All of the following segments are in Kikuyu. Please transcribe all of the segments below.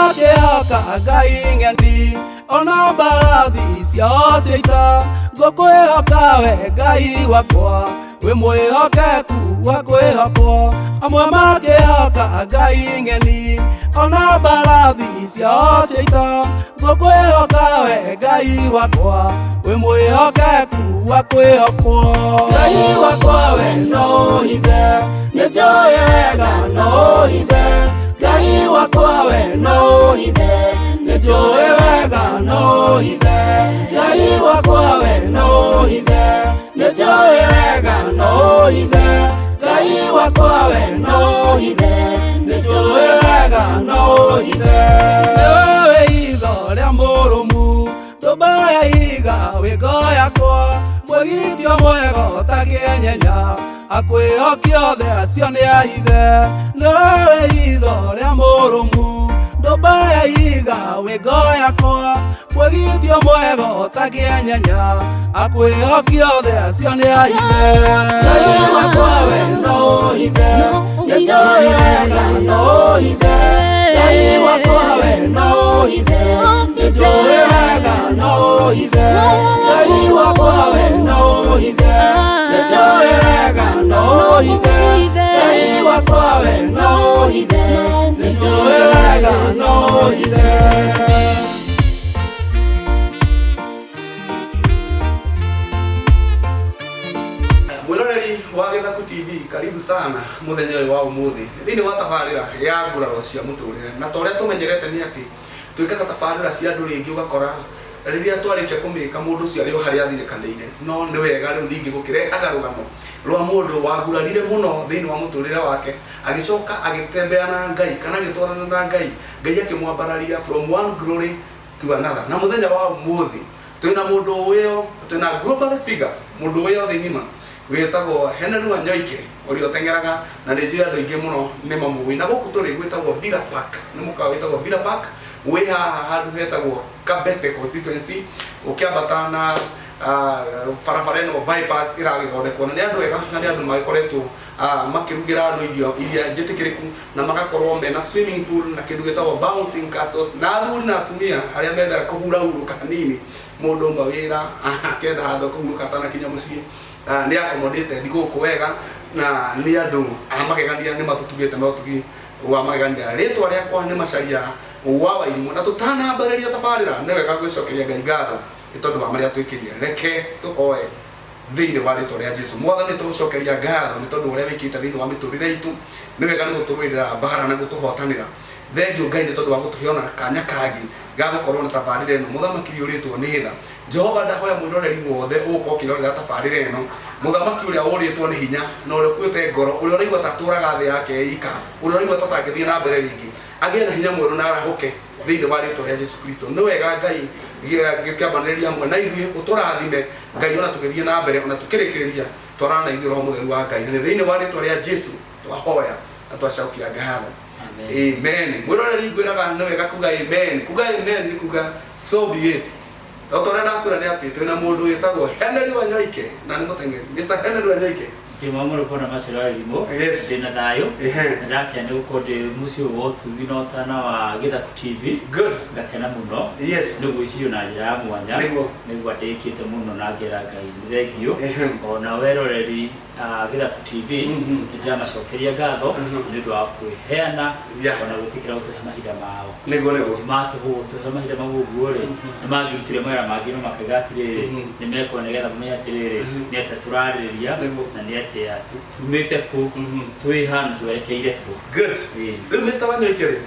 makĩhoka ngai ng'eni ona mbarathi ciao cia ita. Ngũkwĩhoka we Ngai wakwa, wĩ mwĩhokeku wa kwĩhokwo. Amwe makĩhoka ngai ng'eni ona mbarathi ciao cia ita. Ngũkwĩhoka we Ngai wakwa, wĩ mwĩhokeku wa kwĩhokwo. Ngai wakwa we no ũhithe, nĩnjũĩ wega no ũhithe. Ngai wakwa we no ũhithe, nĩnjũĩ wega no ũhithe. Ngai wakwa we no ũhithe, nĩnjũĩ wega no ũhithe. Ngai wakwa we no ũhithe, nĩnjũĩ wega no ũhithe. Nĩwe wĩ itho rĩa mũrũmu, ndũmba ya iga wĩ ngo yakwa, mwĩgitio mwega ũtakĩenyenya, akwĩhoki othe acio nĩ ahithe. Nĩwe wĩ itho rĩa mũrũmu, ndũmba ya iga wĩ ngo yakwa, mwĩgitio mwega ũtakĩenyenya, akwĩhoki othe acio nĩ ahithe. Ngai wakwa we no ũhithe, nĩnjũĩ wega no ũhithe. Ngai wakwa we no ũhithe, nĩnjũĩ wega no ũhithe. Ngai wakwa we no ũhithe, nĩnjũĩ wega no ũhithe. Ngai wakwa we no ũhithe, nĩnjũĩ wega no ũhithe. Mwiroreri wa Gĩthaku TV, karibu sana muthenya ũyũ wa ũmũthĩ thĩinĩ wa tabarĩra ya nguraro cia mũtũrĩre. Na ta ũrĩa tũmenyerete nĩ atĩ twĩkaga tabarĩra cia andũ, rĩngĩ ũgakora rĩrĩa twarĩkia kũmĩka mũndũ ũcio arĩ o harĩa athirĩkanĩire. No nĩ wega rĩu ningĩ gũkĩrehaga rũgano rwa mũndũ wagurarire mũno thĩinĩ wa mũtũrĩre wake, agĩcoka agĩtembea na Ngai kana agĩtwarana na Ngai, Ngai akĩmwambararia from one glory to another. Na mũthenya wa ũmũthĩ twĩna mũndũ ũyũ, twĩna global figure, mũndũ ũyũ thĩ ng'ima wĩtagwo Henry Wanyoike, ũrĩa ũteng'eraga, na nĩ njũĩ andũ aingĩ mũno nĩ mamũĩ. Na gũkũ tũrĩ gwĩtagwo Villa Park, nĩ mũkawa wĩtagwo Villa Park, wĩ haha handũ hetagwo Kabete constituency, ũkĩambata na barabara ĩno bypass ĩragĩthondekwo. Na nĩ andũ ega, na nĩ andũ magĩkoretwo makĩrugĩra andũ irio iria njĩtĩkĩrĩku, na magakorwo mena swimming pool na kĩndũ gĩtagwo bouncing castles, na athuri na atumia arĩa mendaga kũhurahurũka hanini, mũndũ ũmwe wĩra akenda handũ kũhurũka atanakinya mũciĩ, nĩ accommodated gũkũ wega, na nĩ andũ a magegania, nĩ matũtugĩte na ũtugi wa magegania. Rĩtwa rĩakwa nĩ Macaria wa Wairimũ, na tũtanambĩrĩria tabarĩra nĩ wega gwĩcokeria Ngai ngatho nĩ tondũ wa marĩa twĩkĩire. Reke tũhoe thĩinĩ wa rĩtwa rĩa Jesu. Mwathani, tũgũcokeria ngatho nĩ tondũ ũrĩa wĩkĩte thĩinĩ wa mĩtũrĩre itũ. Nĩ wega nĩ gũtũrũĩrĩra mbara na gũtũhotanĩra. Thengiũ Ngai nĩ tondũ wa gũtũhe ona kanya kangĩ ga gũkorwo na tabarĩra ĩno. Mũthamaki ũrĩtwo nĩ tha, Jehova, ndahoya mwĩroreri wothe ũgũkorwo ũkĩrorera tabarĩra ĩno, mũthamaki ũrĩa ũrĩtwo nĩ hinya na ũrĩa ũkuĩte ngoro, ũrĩa ũraigua ta atũraga thĩ yake ika, ũrĩa ũraigua ta atangĩthiĩ na mbere rĩngĩ, agĩe na hinya mwerũ na arahũke thĩinĩ wa rĩtwa rĩa Jesu Kristo. Nĩ wega Ngai gĩkĩambanĩrĩria hamwe na ithuĩ, ũtũrathime Ngai ona tũgĩthiĩ na mbere, ona tũkĩrĩkĩrĩria, twarana na ithuĩ Roho Mũtheru wa Ngai. Na nĩ thĩinĩ wa rĩtwa rĩa Jesu twahoya na twacokia ngatho, amen. Mwĩroreri, ngwĩraga nĩ wega kuga amen. Kuga amen nĩ kuga so be it. O ta ũrĩa ndakwĩra nĩ atĩ twĩna mũndũ wĩtagwo Henry Wanyoike, na nĩ mũteng'eri. Mr Henry Wanyoike. Ndĩ mwamũre na Macero wa Irimũ. Yes. Ndĩ na thayũ. Ehe. Na ndakena nĩ gũkorwo ndĩ mũciĩ ũyũ wa ũtugi na ũtana wa Gĩthaku TV. Good. Ngakena mũno. Yes. Nĩ gwĩcirio na njĩra ya mwanya. Nĩguo. Nĩgua ndĩkĩte mũno na ngera Ngai nĩ thengio. Ehe. Ona weroreri a Gĩthaku TV, nĩ ndĩramacokeria ngatho nĩ ũndũ wa kwĩheana ona gwĩtĩkĩra gũtũhe mahinda mao. Nĩguo. Matũhe mahinda mau ũguo rĩ, nĩ mangĩrutire mawĩra mangĩ no makaiga atĩrĩrĩ, nĩ mekwo nĩgetha mamenye atĩrĩrĩ, nĩ atĩa tũrarĩrĩria na nĩ atĩa tumĩte kũ, twĩ ha na twerekeire kũ. Good. Ĩĩ. Rĩu Mr Wanyoike rĩ,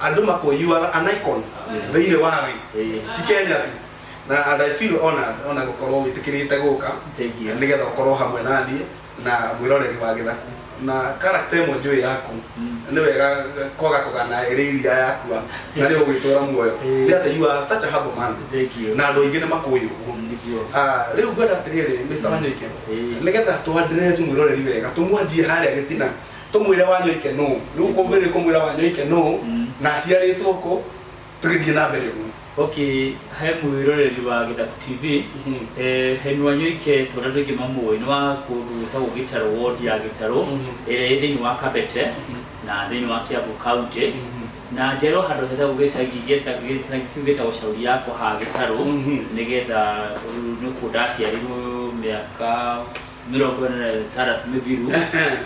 andũ makũĩ you are an icon thĩinĩ wa thĩ, ti Kenya tu, na and I feel honored ona gũkorwo wĩtĩkĩrĩte gũka Thank you. nĩgetha ũkorwo hamwe na niĩ na mwĩroreri wa Gĩthaku. Na character ĩmwe njũĩ yaku, nĩ wega kwaga kũgana ĩrĩ iria yakua na nĩ ũgwĩtũra muoyo, nĩ atĩ you are such a humble man. Thank you. Na andũ aingĩ nĩ makũĩ ũguo. Nĩguo. Rĩu ngwenda atĩrĩrĩ, Mr Wanyoike, nĩgetha tũ address mwĩroreri wega, tũmwanjie harĩa gĩtina, tũmwĩre Wanyoike nũ. Rĩu kũmbĩrĩria kũmwĩra Wanyoike nũ na aciarĩtwo kũ, tũgĩthiĩ na mbere ũguo. Okay, he mwĩroreri wa Gĩthaku TV, Henry Wanyoike ta ũrĩa andũ aingĩ mamũĩ nĩ wa kũndũ gwĩtagwo Gĩtarũ, ward ya Gĩtarũ, ĩrĩa ĩ thĩinĩ wa Kabete na thĩinĩ wa Kiambu County. Na njerwo handũ hetagwo gĩcagi gĩcagi kĩu gĩtagwo Shauri Yako ha Gĩtarũ. Nĩgetha rĩu nĩkuo ndaciarirwo mĩaka 46 mĩthiru,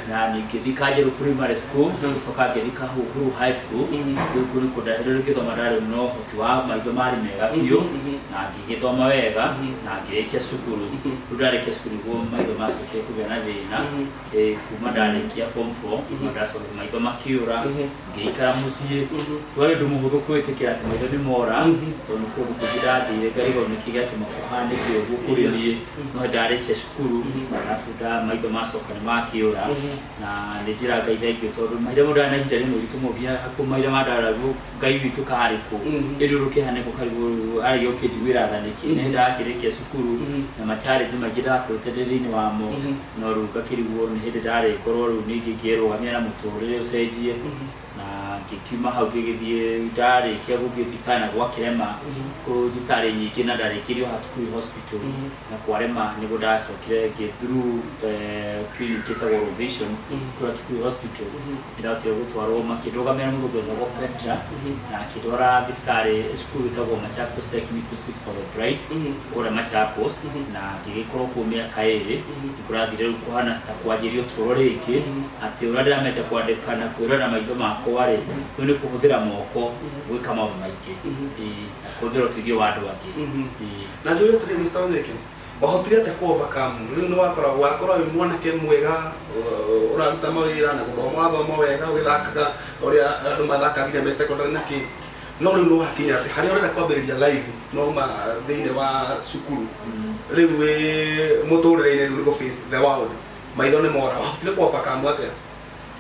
na ngĩthiĩ Kanjerũ Primary School, ngĩcoka ngĩthiĩ Kahuhuru High School. Rĩu kũu nĩkuo rĩrĩa ngĩthoma ndarĩ na ũhoti wa maitho marĩ mega biũ, na ngĩgĩthoma wega na ngĩrĩkia cukuru. Rĩu ndarĩkia cukuru nĩguo maitho macokire kũgĩa na thĩna. Kuma ndarĩkia form 4 ndacoka maitho makĩũra, ngĩikara mũciĩ. Warĩ ũndũ mũhũthũ kwĩtĩkĩra atĩ maitho nĩ mora, tondũ nĩ kũndũ kũngĩ ndathire ngarigwo nĩkĩ gĩatũma kũhanĩke ũguo kũrĩ niĩ. No ndarĩkia cukuru arabu maitho macoka nĩ makĩũra, na nĩ njĩra Ngai thengiũ, tondũ mahinda mamwe ndarĩ na ihinda rĩmwe iritũ mũno, nginya hakuhĩ mahinda ma ndararigwo Ngai witũ karĩ kũ, ĩndĩ ũndũ kĩhanĩko karigwo arĩ ũkĩnjiguĩra tha nĩkĩ. Nĩ ndakĩrĩkia cukuru na ma challenge maingĩ ndakorĩte ndĩ thĩinĩ wamo, no rĩu ngakĩrigwo nĩ hĩndĩ ndarĩ ngorwo rĩu ningĩ ngĩrũgamia na mũtũrĩre ũcenjie. Na ngĩkiuma hau ngĩgĩthiĩ, ndarĩkia gũthiĩ thibitarĩ na gwakĩrema kũ thibitarĩ nyingĩ, na ndarĩkĩirio ha Kikuyu Hospital, na kwarema nĩguo ndacokire ngĩ through clinic ĩtagwo Rovision kũrĩa Kikuyu Hospital. Nĩndahotire gũtwarwo, makĩndũgamĩra mũthũngũ wetagwo Petra, na akĩndwara thibitarĩ cukuru ĩtagwo Machakos Technical Institute for the Blind kũrĩa Machakos, na ngĩgĩkorwo kuo mĩaka 2. Nĩkũrathire rĩu kũhana ta kwanjĩria ũtũũro rĩngĩ, atĩ ũrĩa ndĩramete kwandĩka na kwĩrora maitho makwa rĩ, rĩu nĩ kũhũthĩra moko gwĩka maũndũ maingĩ. Na kũhũthĩra ũteithio wa andũ angĩ. Na njũrie atĩrĩrĩ, Mr. Wanyoike, wahotire atĩa kũ overcome? Rĩu nĩ wakorwo wĩ mwanake mwega, ũraruta mawĩra na gũthoma wathoma wega, ũgĩthakaga ũrĩa andũ mathakaga nginya me secondary na kĩ, no rĩu nĩ wakinya atĩ harĩa ũrenda kwambĩrĩria live no uma thĩinĩ wa cukuru, rĩu wĩ mũtũrĩre-inĩ, rĩu nĩ gũ face the world, maitho nĩ mora, wahotire kũ overcome atĩa?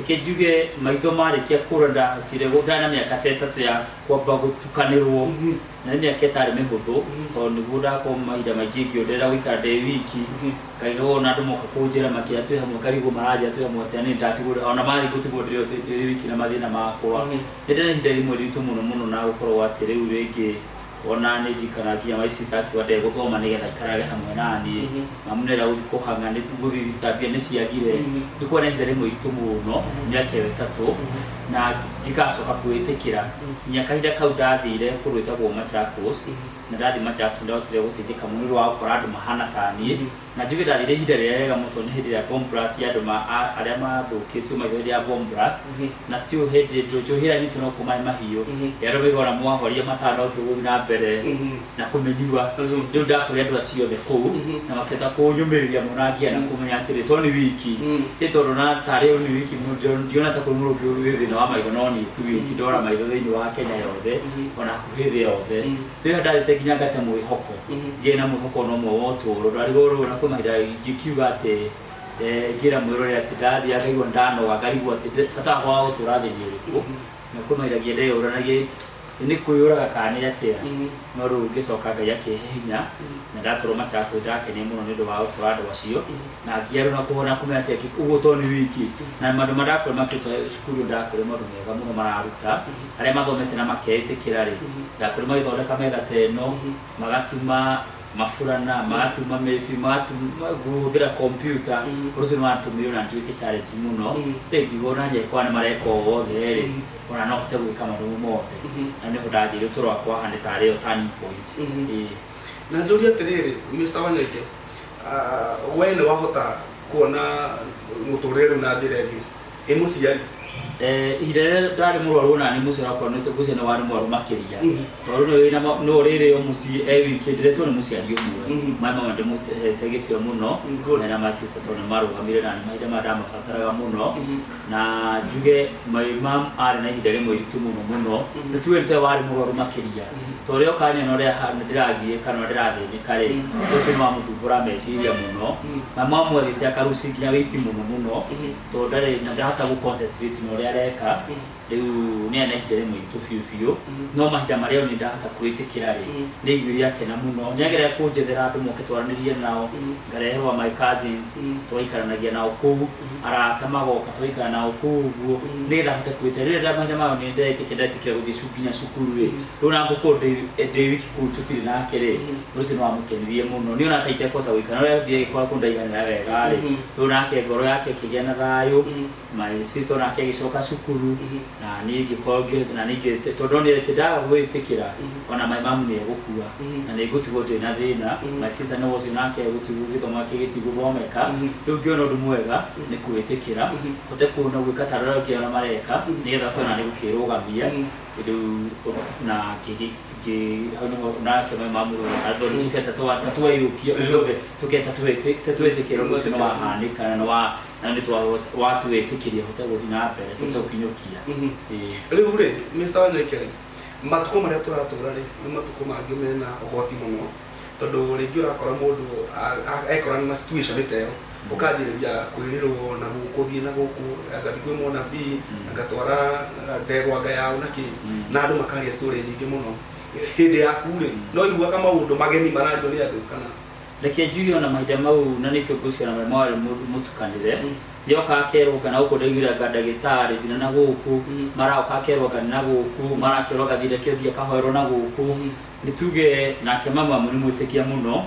Reke njuge maitho marĩkia kũra ndahotire ndarĩ na mĩaka ta 3 ya kwamba gũtukanĩrwo, na nĩ mĩaka ĩtarĩ mĩhũthũ, tondũ nĩguo ndakorwo mahinda maingĩ ngĩonderera gũikara ndĩ wiki, ngarigwo ona andũ moka kũnjĩra makĩra twĩ hamwe, ngarigwo maranjĩra twĩ hamwe atĩa, nĩ ndatigwo ona mathiĩ gũtigwo ndĩ wiki na mathĩna makwa. Nĩ ndĩ na ihinda rĩmwe ritũ mũno mũno, na gũkorwo atĩ rĩu rĩngĩ ona nĩ ndirikanaga nginya my sister akiuga ndegũthoma nĩgetha aikarage hamwe naniĩ. Mamu nĩarenda gũthiĩ kũhang'a, nĩ gũthiĩ thibitarĩ mbia nĩ ciagire. Nĩ kwarĩ na ihinda rĩmwe iritũ mũno mĩaka ĩyo 3, na ndigacoka kwĩĩtĩkĩra nginya kahinda kau ndathire kũndũ gwĩtagwo Machakos. Na ndathiĩ Machakos ndahotire gũteithĩka mũno nĩ ũndũ wa gũkora andũ mahana ta niĩ. Na njuge ndathire ihinda rĩrĩa rĩega mũno, tondũ nĩ hĩndĩ ĩrĩa bomb blast ya andũ arĩa mathũkĩtio maitho hĩndĩ ya bomb blast, na still hĩndĩ njohi ĩrĩa nyitũ no kũ maĩ mahiũ, andũ maiga ona mwahoria matano tũgũthiĩ na mbere na kũmĩnyua. Rĩu ndakũrĩ andũ acio othe kũu na makĩhota kũnyũmĩrĩria mũno, na nginya na kũmenya atĩrĩ to nĩ wiki ĩ, tondũ na tarĩ nĩ wiki ndiona ta kũrĩ mũndũ ũngĩ wĩ thĩna wa maitho no niĩ tu wiki ndora maitho thĩinĩ wa Kenya yothe, ona hakuhĩ thĩ yothe. Rĩrĩa ndarĩte nginya ngate mwĩhoko, ngĩe na mwĩhoko no ũmwe wa ũtũũro, ndarigwo rĩu na kwĩ mahinda ingĩkiuga atĩ ngĩra mwĩrore atĩ ndathiaga ngaigua ndanoga, ngarigwo atĩ bata wakwa wa gũtũra thĩ nĩ ũrĩkũ, na kwĩ mahinda nginya ndeyũranagia nĩ kwĩyũraga kana nĩ atĩa. No rĩu ngĩcoka Ngai akĩhe hinya, na ndatwarwo Machakos ndakenire mũno nĩ ũndũ wa gũkora andũ acio, na nginya rĩu na kũhona kũmenya atĩ ũguo to nĩ wiki na maũndũ marĩa ndakorire makĩruta cukuru, ndakorire maũndũ mega mũno mararuta arĩa mathomete na makeĩtĩkĩra rĩ. Ndakorire magĩthondeka metha ta ĩno, magatuma maburana, magatuma meci, magatuma kũhũthĩra kompiuta. Ũndũ ũcio nĩ watũmire ona nduĩke challenge mũno. Rĩu ngiuga ona angĩkorwo nĩ mareka o wothe rĩ, ona no hote gwĩka maũndũ mothe, na nĩho ndanjĩire ũtũũro wakwa haha nĩ tarĩ yo turning point. Na njũrie atĩrĩrĩ, Mr. Wanyoike, we nĩ wahota kuona mũtũrĩre rĩu na njĩra ĩngĩ ĩ mũciari? Ihinda rĩrĩa ndarĩ mũrwaru ona nĩ mũciari wakwa nĩ ngwĩciria nĩ warĩ mũrwaru makĩria, tondũ nĩ wĩna no ũrĩrĩ o mũciĩ e wiki, ndĩretwo nĩ mũciari ũmwe. My mama ndĩmũhete gĩtĩo mũno. Na my sister, tondũ nĩ marũgamire na nĩ mahinda marĩa ndamabataraga mũno. Na njuge my mom arĩ na ihinda rĩmwe iritũ mũno mũno, nĩ tuge nĩ ta warĩ mũrwaru makĩria, tondũ rĩrĩa ũkanyona ũrĩa ndĩragiĩka kana ũrĩa ndĩrathĩnĩka rĩ, ũcio nĩ wamũthumbũra meciria mũno. Na mamu athiĩte akaruci nginya wĩiti mũno mũno, tondũ ndarĩ na ndahota gũ concentrate na ũrĩa areka. Rĩu nĩ na ihinda rĩmwe iritũ biũ biũ, no mahinda marĩa niĩ ndahota kwĩtĩkĩra rĩ, nĩ aiguire akena mũno. Nĩ ageria kũnjethera andũ moke twaranĩrie nao, ngareherwo my cousins, twaikaranagia nao kũu, arata magoka twaikara nao kũu ũguo, nĩgetha hote kwĩtĩkĩra. Rĩrĩa mahinda mayo nĩ ndetĩkĩra ndetĩkĩra gũthiĩ nginya cukuru rĩ, rĩu na ngũkorwo ndĩ wiki kũu tũtirĩ nake rĩ, ũndũ ũcio nĩ wamũkenirie mũno. Nĩ ona ta itekũhota gũikara, no rĩrĩa athire agĩkora kũndũ ndaiganĩra wega rĩ, rĩu nake ngoro yake ĩkĩgĩa na thayũ. My sister onake agĩcoka Agĩcoka cukuru na niĩ ngĩkorwo na niĩ tondũ onire atĩ ndaga gwĩtĩkĩra ona my mum nĩ egũkua na nĩ ngũtigwo ndĩ na thĩna, my sister nĩwe ũcio nake egũtigwo gĩthomo gĩake gĩtigũthomeka. Rĩu ngĩona ũndũ mwega nĩ kwĩtĩkĩra hote kuona gwĩka ta arĩa angĩ ona mareka nĩgetha hote ona nĩ gũkĩrũgamia. Rĩu na hau nĩho nake my mum rĩu tũketa ta tweyũkia ithuothe tũketa ta twetĩkĩra ũndũ ũcio nĩ wahanĩka na nĩ wa na nĩ watwĩtĩkĩria hote gũthiĩ na mbere tũhote gũkinyũkia. Ĩĩ. Rĩu rĩ, Mr. Wanyoike rĩ, matukũ marĩa tũratũra rĩ, nĩ matukũ mangĩ mena ũgwati mũno, tondũ rĩngĩ ũrakora mũndũ ekorana na situation ta ĩyo, ũkanjĩrĩria kwĩrĩrwo na gũkũ thiĩ na gũkũ, ngathiĩ kwĩ mũnabii, ngatwara ndegwa anga yao na kĩ, na andũ makaria story nyingĩ mũno. Hĩndĩ yaku rĩ, no iguaga maũndũ mageni marario nĩ andũ kana? Reke njuge ona mahinda mau na nĩkĩo ngwĩciria ona marĩa mũtukanĩre, nĩoka akerwo anga na gũkũ ndaiguire anga ndagĩtarĩ nginya na gũkũ, maroka akerwo anga nĩ na gũkũ, marakerwo anga thiĩ reke ũthiĩ akahoerwo na gũkũ. Nĩ tuge nake mama nĩ mwĩtĩkia mũno,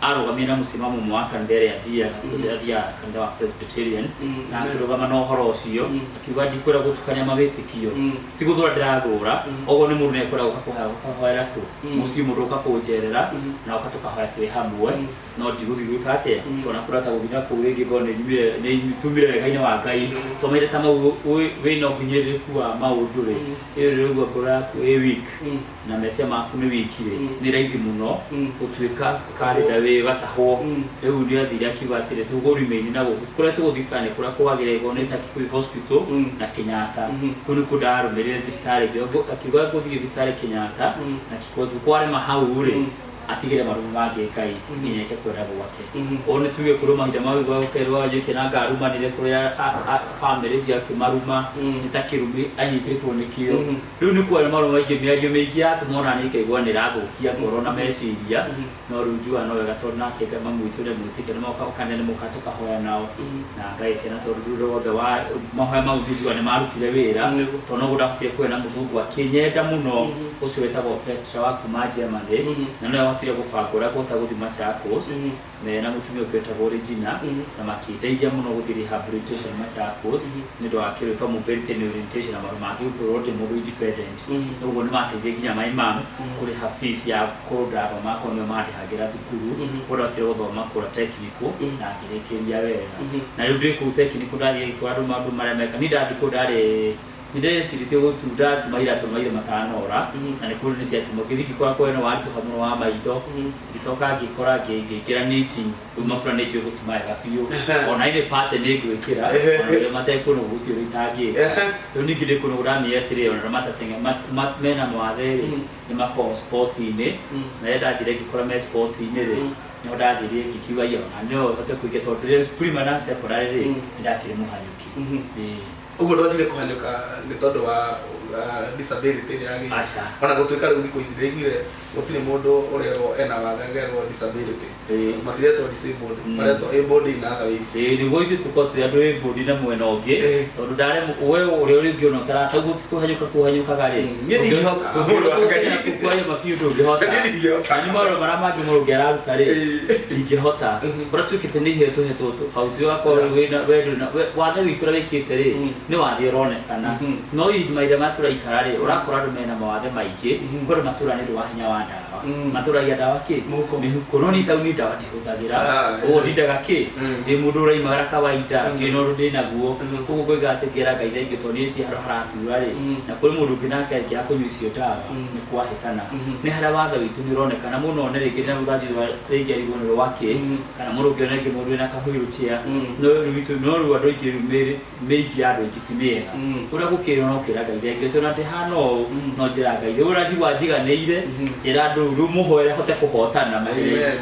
arũgamire na mũsimamo ũmwe wa kanitha ĩrĩa athiaga, tondũ athiaga kanitha wa Presbyterian, na akĩrũgama na ũhoro ũcio, akiuga ndikwenda gũtukania mawĩtĩkio, ti gũthũra ndĩrathũra, oguo nĩ mũndũ nĩekwenda gũka kũhoera kũ mũciĩ, mũndũ ũka kũnjerera na ũka tũkahoya twĩ hamwe, no ndigũthiĩ gwĩka atĩa tondũ kũrata gũthiĩ na kũu rĩngĩ ngorwo nĩ tumire wega-inĩ wa Ngai, to mahinda ta mau wĩna ũhinyĩrĩrĩku wa maũndũ rĩ, ĩyo rĩu ngoro yaku ĩ weak na meciria maku nĩ weak rĩ, nĩ raithi mũno gũtuĩka karĩnda wĩ gatahwo. Rĩu nĩ athire akiuga atĩrĩ tũgũrima-inĩ na gũkũ kũrĩa tũgũthiĩ thibitarĩ kũrĩa kwagĩrĩirwo nĩ ta Kikuyu Hospital na Kenyatta, kũu nĩkuo ndarũmĩrĩire thibitarĩ akiuga ngũthiĩ thibitarĩ Kenyatta na Kikuyu kwarema hau rĩ, atigĩre marume mangĩ Ngai nginya eke kwenda gwake. O nĩ tuge kũrĩ mahinda ma gũigua gũkerwo Wanyoike na ngarumanire kũrĩa famĩlĩ ciake maruma nĩ ta kĩrumi anyitĩtwo nĩkĩo. Rĩu nĩ kwarĩ maũndũ maingĩ, mĩario mĩingĩ yatũma ona niĩ ngaigua nĩ ĩrathũkia ngoro na meciria, no rĩu njugaga no wega tondũ nake mami witũ nĩ mwĩtĩkia, nĩ moka kanitha nĩ mokaga tũkahoya nao na ngagĩkena tondũ rĩu wothe wa mahoya mau niĩ njugaga nĩ marutire wĩra, tondũ noguo ndahotire kũgĩa na mũthũngũ akĩnyenda mũno ũcio wĩtagwo Petra wa kuma Germany, na nĩwe wahotire gũbanga ũrĩa ngũhota gũthiĩ Machakos na mũtumia ũngĩ wetagwo Regina, na makĩndeithia mũno gũthiĩ rehabilitation Machakos nĩ ũndũ wa kĩndũ ta mobility and orientation na maũndũ mangĩ gũkorwo ndĩ mũndũ independent. Ũguo nĩ mateithia nginya my mom kũrĩha fees ya kũndaba makwa, nĩo mandĩhagĩra thukuru ũrĩa ndahotire gũthoma kũrĩa technical na ngĩrĩkĩria wega. Na rĩu ndĩ kũu technical ndathiĩ ngĩkora andũ maũndũ marĩa meka niĩ ndathiĩ kũu ndarĩ nĩ ndecirĩtie gũtunda tuma iratũ maitho matanora, na nĩ kũrĩ nĩ ciatuma ngĩthiĩ ngĩkora kwena waritũha mũno wa maitho, ngĩcoka ngĩkora ngĩingĩra knitting. Rĩu mabura nĩ njũĩ gũtuma wega biũ, ona ĩnĩ party nĩ ngwĩkĩra ona rĩrĩa matekũona ũguo gũtirĩ ũndũ itangĩka. Rĩu ningĩ ndĩ kũndũ ndamenyire atĩrĩrĩ, ona arĩa matateng'e mena mawathe rĩ, nĩ makoragwo sport-inĩ, na rĩrĩa ndathire ngĩkora me sport-inĩ rĩ, nĩho ndathire ngĩkiuga iya ona no hote kũingĩra tondũ rĩrĩa primary na secondary rĩ, nĩ ndakĩrĩ mũhanyũki. Ĩĩ. Ũguo ndwanjire kũhanyũka nĩ tondũ wa disability ĩrĩa yagĩire? Aca. Ona gũtuĩka rĩu thikũ ici ndĩraiguire gũtirĩ mũndũ ũrerwo ena wathe akerwo disability. Matiretwo disabled, maretwo able in other ways. Ĩĩ, nĩguo ithuĩ tũkorwo twĩ andũ able na mwena ũngĩ, tondũ ndaremwo we ũrĩa ũrĩa ũngĩona ũtarataguo kũhanyũka kũhanyũkaga rĩ, Niĩ ndingĩhota, mũndũ wa Ngai. kwaria mabiũ ndũngĩhota. Niĩ ndingĩhota. Na nĩ maũndũ marĩa mangĩ mũndũ ũngĩ araruta rĩ, ndingĩhota. Ũrĩa tuĩkĩte nĩ iheo tũhetwo tofauti, ũgakorwo wĩna we ndũrĩ na wathe witũ ũrĩa wĩkĩte rĩ, nĩ wathe ũronekana, no mahinda marĩa tũraikara rĩ, ũrakora andũ mena mawathe maingĩ. Kwĩ andũ matũraga nĩ ũndũ wa hinya wa ndawa, matũragia ndawa kĩ Mũhuko. mĩhuko, no niĩ tauni ndawa ndihũthagĩra. Ũguo ndindaga kĩ ndĩ mũndũ ũraimagara kawaida, ndĩ na ũndũ ndĩ naguo. Koguo ngoiga atĩ ngera Ngai thengiũ tondũ niĩ ti handũ haratura rĩ, na kũrĩ mũndũ ũngĩ nake angĩaga kũnyua icio ndawa nĩ kwahĩtana. Nĩ harĩa wathe witũ nĩ ũronekana mũno, one rĩngĩ na mũthanju wa rĩngĩ arigwo nĩ rwa kĩ, kana mũndũ ũngĩ one rĩngĩ mũndũ wĩna ka wheelchair, no rĩu witũ no rĩu andũ aingĩ rĩu mĩĩrĩ mĩingĩ ya andũ aingĩ ti mĩega. Ũrĩa gũkĩrwo no kĩra Ngai thengiũ tondũ ndĩhana ũũ, no njĩra Ngai rĩu ũrĩa njigua njiganĩire, njĩra andũ rĩu mũhoere hote kũhotana. Amen.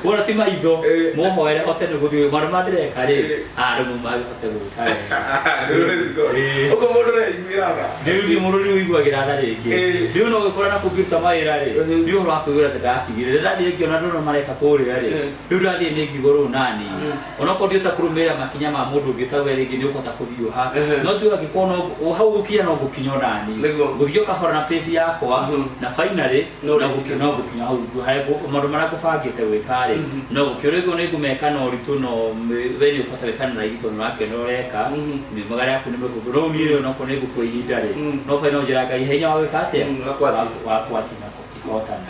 Wona ti maitho, mũhoere hote nĩ gũthiĩ maũndũ marĩa ndĩreka rĩ, andũ mahote gwĩka wega. Ĩĩ. Ũguo mũndũ nĩaiguĩra tha. Rĩu ndiũ mũndũ rĩu ũiguagĩra tha rĩngĩ. Rĩu no gũkora na kũngĩruta mawĩra rĩ, nĩ ũhoro wa kwĩgũra atĩ ndatigire rĩrĩa ndathiĩ ngĩona andũ no mareka kũrĩa rĩ, rĩu ndathiĩ nĩ ngiuga rĩu nani onokorwo ndihota kũrũmĩrĩra makinya ma mũndũ ũngĩ ta we rĩngĩ nĩ ũkũhota kũhiũha, no njuga angĩkorwo no hau gũkinya no ngũkinya onani. Nĩguo. Gũthiĩ o kahora na pace yakwa na finally No no ũrĩkinya. no gũkinya hau harĩa maũndũ marĩa ngũbangĩte gwĩka rĩ, no gũkĩũrĩgwo nĩ ngũmeka na ũritũ, no we nĩ ũkũhota gwĩka na raithi tondũ nĩũrakĩona ũreka mĩmagara yaku nĩ mĩhũthũ. Rĩu niĩ onakorwo nĩ ngũkua ihinda rĩ, no baina njĩra Ngai he hinya wa gwĩka atĩa? Wa kũ-achieve. Wa kũ-achieve na kũhotana.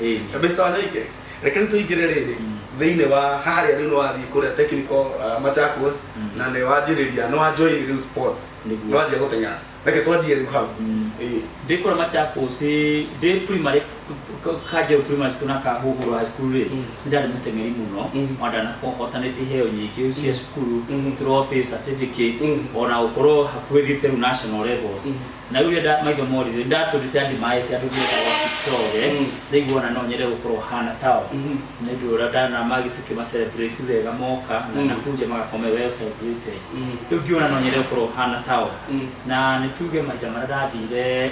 Ĩĩ. Mr. Wanyoike, reke rĩu tũingĩre rĩrĩ thĩinĩ wa harĩa rĩu nĩ wathiĩ kũrĩa technical Machakos na nĩ wanjĩrĩria, nĩ wa join rĩu sports. Nĩguo. Nĩ wanjia gũteng'era. Reke twanjie rĩu hau. Ĩĩ. Ndĩ kũrĩa Machakos, ndĩ primary, Kanjeru Primary School na Kahuhuro High School rĩ, nĩ ndarĩ mũteng'eri mũno. Ona ndanahotanĩte iheo nyingĩ cia cukuru, trophy, certificate, ona gũkorwo hakuhĩ thiĩte rĩu national levels. Na rĩu rĩrĩa maitho morire, ndatũrĩte andimaĩte andũ metagwo Kipchoge, ndaigua ona no nyende gũkorwo hana tao, nĩ ũndũ ũrĩa ndana magĩtũkĩma celebrate wega moka na nakunje magakorwo me well celebrated. Rĩu ngĩona no nyende gũkorwo hana tao. Na nĩ tuge mahinda marĩa ndathire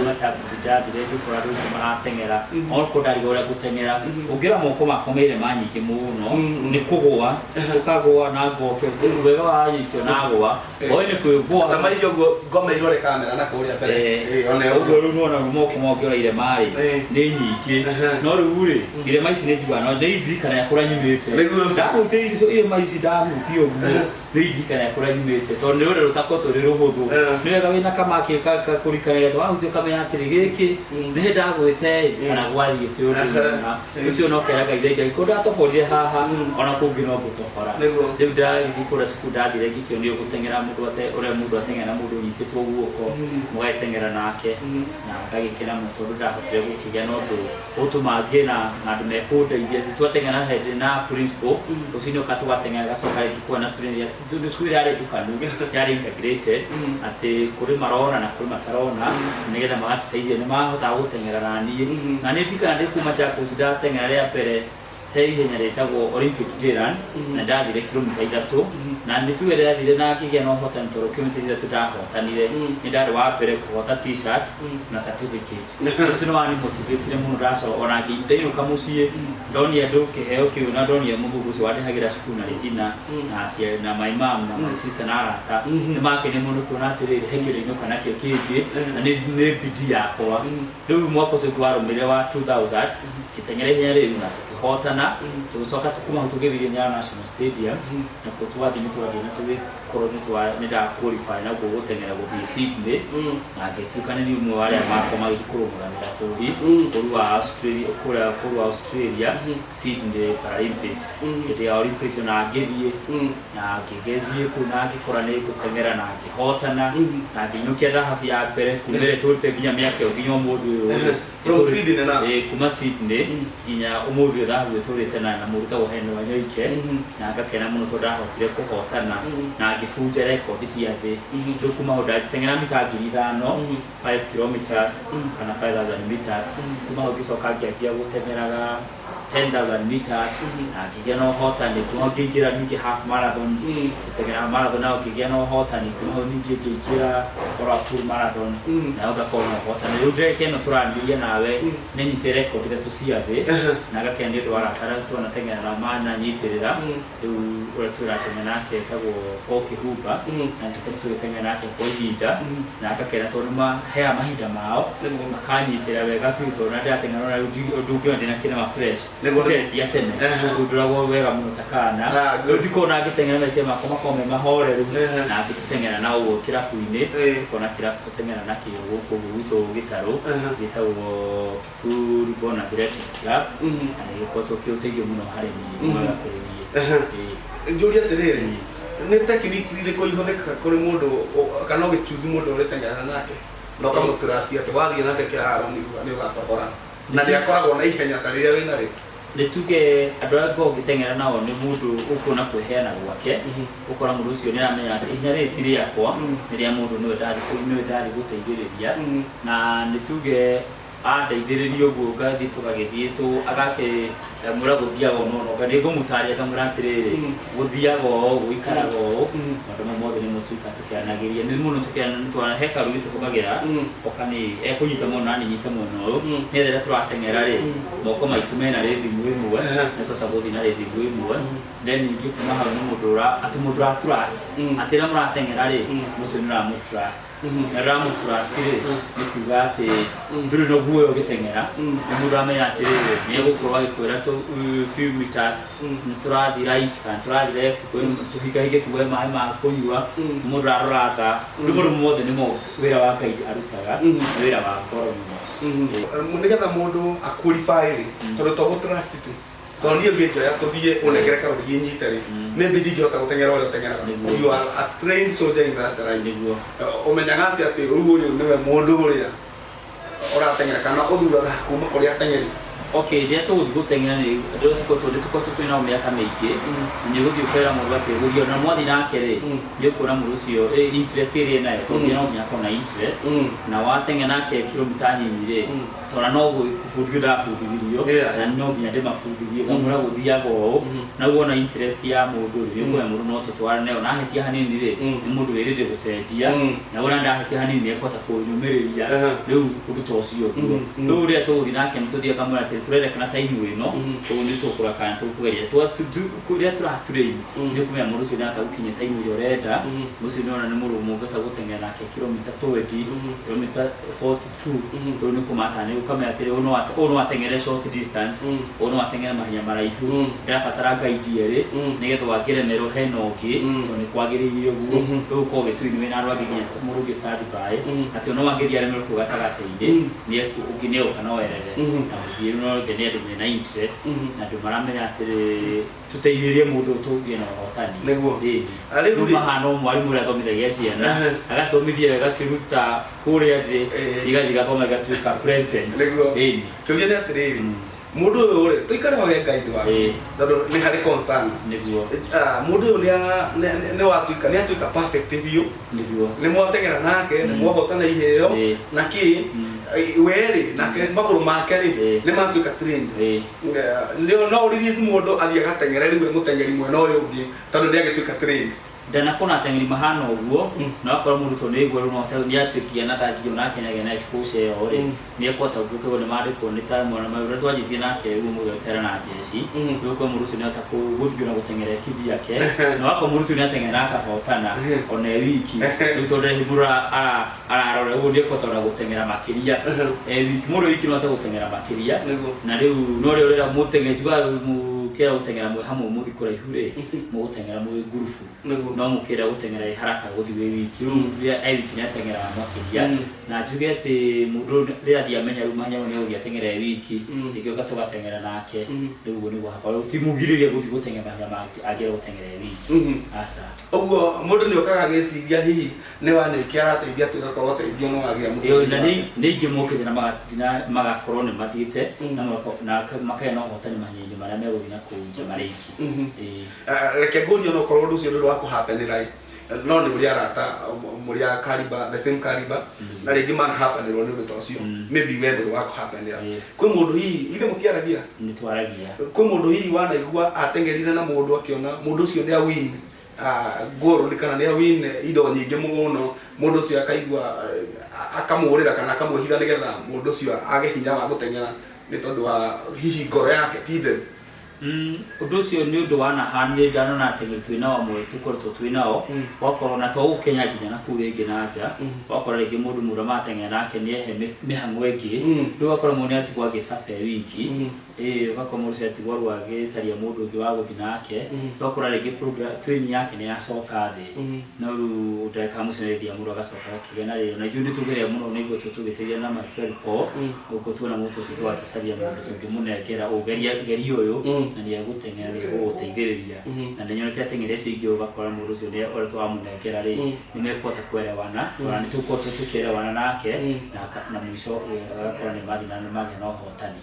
Machakos, ndathire ngĩkora andũ aingĩ marateng'era, okorwo ndarigwo ũrĩa ngũteng'era, ũngĩra moko makwa me irema nyingĩ mũno, nĩ kũgũa ũkagũa na ngoke wega wa nyitio na gũa oĩ nĩ kwĩgũa. Ta maithio ũguo ngome irore kamera na kũrĩa mbere. Ĩĩ, one ũguo ũguo. Rĩu nĩwona moko mongĩora irema rĩ, nĩ nyingĩ. No rĩu rĩ, irema ici nĩ njugaga no nĩ indirikanagia kũrĩa nyumĩte. Ndahutia irema ici, ndahutia ũguo nĩ indirikanagia kũrĩa nyumĩte, tondũ nĩ rũrĩa rũtakoretwo rwĩ rũhũthũ. Nĩ wega wĩna kamaki kakũririkanagia, tondũ wahutia ũkamenya atĩrĩ, gĩkĩ nĩ hĩndĩ ndagwĩte ĩ kana gwathiĩte ũndũ mũna. Ũcio no kera Ngai thengia ko ndatoborire haha, ona kũngĩ no ngũtobora. Rĩu ndathiĩ kũrĩa cukuru, ndathire ngĩkĩonio gũteng'era mũndũ ate ũrĩa mũndũ ateng'era na mũndũ ũnyitĩtwo guoko, mũgagĩteng'era nake, na ngagĩkena mũno tondũ ndahotire gũkĩgĩa na ũndũ ũtũma ngĩe na andũ mekũndeithia. Twateng'era hĩndĩ na principal rũcinĩ ũka tũgateng'era, gacoka rĩngĩ kuona student cukuru yarĩ ndukanu, yarĩ integrated, atĩ kũrĩ marona na kũrĩ matarona, nĩgetha magatũteithia, nĩ mahotaga gũteng'era na niĩ. Na nĩ ndirikana ndĩ kuma Machakos ndateng'era rĩa mbere he ihenya rĩtagwo Olympic Day Run, na ndathire kilomita 3, na nĩ tuge ndathire na ngĩgĩa na ũhotani, tondũ kilomita 3 ndahotanire, nĩ ndarĩ wa mbere kũhota t-shirt na certificate. Ũcio nĩ wani motivatire mũno. Ndacoka ona ndainũka mũciĩ, ndonire andũ kĩheo kĩu, na ndonire mũthũngũ ũcio wandĩhagĩra cukuru na Regina na aciari na my mom na my sister na arata, nĩ makenire mũno kuona atĩrĩrĩ, he kĩndũ inũka nakĩo kĩngĩ, na nĩ bidii yakwa. Rĩu mwaka ũcio ũngĩ warũmĩrĩre wa 2000, ngĩteng'era ihenya rĩu na tũkĩhotana. Tũgĩcoka kuma hau tũgĩthiĩ Nyayo National Stadium, na kuo twathiĩ nĩ twathiĩ na tũgĩkorwo nĩ nda qualify na kuo gũteng'era gũthiĩ Sydney, na ngĩtuĩka nĩ niĩ ũmwe wa arĩa makwa magĩthiĩ kũrũgamĩra bũrũri wa Australia kũrĩa bũrũri wa Australia, Sydney Paralympics, hĩndĩ ya Olympics. Na ngĩthiĩ na ngĩgĩthiĩ kũu na ngĩkora nĩ ngũteng'era na ngĩhotana na ngĩinũkia thahabu ya mbere kuma ĩrĩa tũrĩte nginya mĩaka ĩyo nginya ũmũthĩ ũyũ. From Sydney na? Ĩĩ, kuma Sydney nginya ũmũthĩ ũyũ thahabu ĩtũrĩte na mũndũ ũtagwo Henry Wanyoike, na ngakena mũno tondũ ndahotire kũhotana na ngĩbunja rekondi cia thĩ. Rĩu kuma hau ndateng'era mita 5,000, 5 kilometers kana 5000 meters. Kuma hau ngĩcoka ngĩanjia gũteng'eraga 10,000 meters na ngĩgĩa na ũhotani. Kuma hau ngĩingĩra ningĩ half marathon, gũteng'era marathon nayo ngĩgĩa na ũhotani. Kuma hau ningĩ ngĩingĩra ora full marathon, nayo ngakorwo na ũhotani. Rĩu ndagĩka ĩno tũranĩria nawe, nĩ nyitĩte rekondi ithatũ cia thĩ, na ngakena nĩ ũndũ wa arata arĩa twanateng'era nao mananyitĩrĩra. Rĩu ũrĩa tũrateng'era nake etagwo Paul Kĩhumba, na nĩtũkoretwo tũgĩteng'era nake kwa ihinda, na ngakena tondũ nĩ maheaga mahinda mao, makanyitĩra wega biũ, tondũ na ndĩrateng'era ona rĩu ũndũ ũngĩona ndĩna kĩrema fresh. Ici cia tene. Rĩu ndoragwo wega mũno ta kana. Rĩu ndikona ngĩteng'era, meciria makwa makorwo me mahoreru, na ngĩtũteng'era na ũguo kĩrabu-inĩ. Tukona kĩrabu tũteng'era nakĩo gũkũ gwitũ Gĩtarũ, gĩtagwo Kikuyu Ribbon Athletic Club, na nĩ gĩkoretwo kĩ ũteithio mũno harĩ niĩ, mwega kũrĩ niĩ. Ĩĩ. Njũrie atĩrĩrĩ, nĩ techniques irĩkũ ihũthĩkaga kũrĩ mũndũ kana ũgĩchoose mũndũ ũrĩteng'eraga nake na ũkamũtrust atĩ wathiĩ nake kĩharo nĩ ũgatobora na nĩ akoragwo na ihenya ta rĩrĩa wĩna rĩo? Nĩ tuge andũ arĩa ngoragwo ngĩteng'era nao nĩ mũndũ ũkuona kwĩheana gwake, ũkora mũndũ ũcio nĩ aramenya atĩ ihenya rĩrĩ ti rĩakwa, nĩ rĩa mũndũ, nĩwe ndathiĩ gũteithĩrĩria. Na nĩ tuge andeithĩrĩria ũguo, ngathiĩ tũgagĩthiĩ tũ agake Ngamwĩra gũthiaga ũũ no nĩ ngũmũtarĩria ngamwĩra atĩrĩrĩ, gũthiaga ũũ, gũikaraga ũũ. Maũndũ mau mothe nĩmo tuika tũkĩaranagĩria nĩ mũno tũkĩaranĩria he karũgĩ tũhũthagĩra oka nĩ ekũnyita mwena na niĩ nyite mwena ũyũ, nĩgetha rĩrĩa tũrateng'era rĩ, moko maitũ mena rhythm ĩmwe, nĩ tũhotaga gũthiĩ na rhythm ĩmwe. Then ningĩ kuma hau nĩ mũndũ ũra atĩ mũndũ ũra trust, atĩ rĩrĩa mũrateng'era rĩ, mũndũ ũcio nĩ ũramũ trust. Na rĩrĩa ũramũ trust rĩ, nĩ kuga atĩ ndũrĩ na guoya ũgĩteng'era, nĩ mũndũ ũramenya atĩrĩrĩ, nĩ egũkorwo agĩkwĩra few meters nĩ tũrathiĩ right kana tũrathiĩ left, tũhingahinge tuoe maĩ ma kũnyua, nĩ mũndũ ũrarora thaa. Rĩu maũndũ mothe nĩmo wĩra wa guide arutaga, nĩ wĩra wa goro mũno. Nĩgetha mũndũ a qualify rĩ, tondũ to gũ trust tu, tondũ niĩ ũngĩnjoya tũthiĩ ũnengere karũrigi nyite rĩ, maybe ndingĩhota gũteng'era ũrĩa ũteng'eraga. You are a trained soldier in that line. Ũmenyaga atĩ atĩ rĩu ũyũ nĩwe mũndũ ũrĩa ũrateng'era, kana ũthuraga kuma kũrĩ ateng'eri? Okay, rĩrĩa tũgũthiĩ gũteng'era nĩ rĩrĩa tũkoretwo twĩ nao mĩaka mĩingĩ, nĩ ũgũthiĩ ũkera mũndũ atĩ gũthiĩ na mwathiĩ nake rĩ, nĩ ũkuona mũndũ ũcio interest ĩrĩa enayo, tondũ no nginya akorwo na interest, na wateng'era nake kilomita nyinyi rĩ, tondũ no gũbundithio ndabundithirio, na no nginya ndĩmabundithie, ngamwĩra gũthiaga ũũ, na wona interest ya mũndũ rĩ, nĩ ũkuona mũndũ no tũtwarane, ona ahĩtia hanini rĩ, nĩ mũndũ wĩrĩte gũcenjia, na wona ndahĩtia hanini nĩ ekũhota kũnyũmĩrĩria, rĩu ũndũ ta ũcio ũguo. Rĩu rĩrĩa tũgũthiĩ nake nĩ tũthiaga kamwĩra atĩ tũrerekana time ĩno, ũguo nĩ tũkũra kana tũkũgeria. Rĩrĩa tũra train, nĩ ũkũmenya mũndũ ũcio nĩ ahota gũkinyia time ĩrĩa ũrenda, mũndũ ũcio nĩ ũrona nĩ mũndũ mũngĩhota gũteng'era nake kilomita 20, kilomita 42, rĩu nĩ kũmata nĩ ũkamenya atĩrĩ, ũyũ no ateng'ere short distance, ũyũ no ateng'ere mahenya maraihu, ndĩrabatara guide erĩ, nĩgetha wangĩremerwo hena ũngĩ, tondũ nĩ kwagĩrĩire ũguo. Rĩu ũkorwo ũgĩtrain wĩna andũ angĩ nginya mũndũ ũngĩ stand by, atĩ ona wangĩthiĩ aremerwo kũu gatagatĩ-inĩ, ũngĩ nĩ egũka no erere, na gũthiĩ no nĩ andũ mena interest, na andũ maramenya atĩrĩ tũteithĩrĩrie mũndũ tũgĩe na ũhotani. Nĩguo. Ĩni. Rĩu mahana o mwarimũ ũrĩa athomithagia ciana, agacithomithia agaciruta kũrĩa thĩ, igathiĩ igathoma igatuĩka president. Nĩguo. Ĩni. Kĩũria nĩ atĩrĩrĩ, mũndũ ũyũ rĩ, tũikare ho he guide waku, tondũ nĩ harĩ concern. Nĩguo. Mũndũ ũyũ nĩ watuĩka, nĩ atuĩka perfect biũ. Nĩguo. Nĩ mwateng'era nake, nĩ mwahotana iheo, na kĩ, we rĩ, nake magũrũ make rĩ, nĩ matuĩka trained. No release mũndũ athiĩ agateng'ere rĩu mũteng'eri mwena ũyũ ũngĩ, tondũ nĩ agĩtuĩka trained. Ndanakorwo na ateng'eri mahana ũguo, na wakorwo mũrutwo nĩ aigua rĩu no nĩ atuĩkia na thangi onake nĩ agĩa na exposure ĩyo rĩ, nĩ ekũhota gũkĩgwo nĩ mandĩkwo nĩ ta mwana ũrĩa twanjĩtie nake rĩu ũmũthĩ gũteng'era na njeci, rĩu ũkorwo mũndũ ũcio nĩ ahota gũthiĩ na gũteng'era kivyake, na wakorwo mũndũ ũcio nĩ ateng'era na akahotana ona e wiki, rĩu tondũ ndarĩ mũndũ ararora ũguo nĩ ekũhota ona gũteng'era makĩria e wiki, mũndũ wiki no ahote gũteng'era makĩria, na rĩu no rĩo rĩrĩa mũteng'eri tugaga mũkĩra gũteng'era mwĩ hamwe mũthiĩ kũraihu rĩ, mũgũteng'era mwĩ ngurubu, no mũkĩra gũteng'era ĩ haraka gũthiĩ wĩ wiki, rĩu rĩrĩa e wiki nĩ ateng'eraga makĩria, na njuge atĩ mũndũ rĩrĩa athiĩ amenya rĩu mahenya mau nĩ egũthiĩ ateng'ere e wiki, rĩngĩ tũgateng'era nake, rĩu ũguo nĩguo hakwa, rĩu timũgirĩrĩria gũthiĩ gũteng'era mahenya mangĩ angĩenda gũteng'era e wiki, aca. Ũguo mũndũ nĩ okaga agĩciria hihi nĩ Wanyoike arateithia tũgakorwo ũteithio no wagĩa mũtũrĩre Na nĩ ingĩ mokĩte na magathiĩ na magakorwo nĩ mathiĩte na makagĩa na ũhotani mahenya-inĩ marĩa megũthiĩ na kũu nja marĩ aingĩ. Reke ngũrie no ũkorwo ũndũ ũcio ndũrĩ wa kũhapenĩra ĩ, no nĩ ũrĩa arata mũrĩ a caliber, the same caliber, na rĩngĩ manahapenĩrwo nĩ ũndũ ta ũcio, maybe we ndũrĩ wa kũhapenĩra. Kwĩ mũndũ hihi, ithe mũtiaragia? Nĩ twaragia. Kwĩ mũndũ hihi wanaigua ateng'erire na mũndũ akĩona mũndũ ũcio nĩ a win gold kana nĩ a win indo nyingĩ mũno, mũndũ ũcio akaigua akamũrĩra kana akamwĩhitha nĩgetha mũndũ ũcio age hinya wa gũteng'era nĩ tondũ wa hihi ngoro yake ti theru? Ũndũ ũcio nĩ ũndũ wanahanire, ndanona ateng'eri twĩ nao amwe tũkoretwo twĩ nao, wakorwo na to gũkũ Kenya nginya na kũu rĩngĩ na nja, wakora rĩngĩ mũndũ mũrĩa marateng'era nake nĩ ehe mĩhang'o ĩngĩ, rĩu ũgakora mũndũ nĩ atigwo agĩcabe wiki, ũgakora mũndũ ũcio atigwo rĩu agĩcaria mũndũ ũngĩ wa gũthiĩ nake, ũgakora rĩngĩ training yake nĩ yacoka thĩ, no rĩu ndagĩka ya mũico nĩ ĩthiaga mũndũ agacoka agakĩgĩa na rĩo, na ithuĩ nĩ tũgeria mũno nĩguo tũgĩteithia na my friend Paul, ũguo tuona mũndũ ũcio tũgakĩcaria mũndũ tũngĩmũnengera ũgeria geria ũyũ, na nĩ egũteng'era nĩ egũgũteithĩrĩria, na nĩ nyonete ateng'eri acio aingĩ ũgakora mũndũ ũcio nĩ ũrĩa tũramũnengera rĩ, nĩ mekũhota kuelewana, ona nĩ tũgũkorwo tũkĩelewana nake, na mũico agakora nĩ mathiĩ na nĩ magĩa na ũhotani.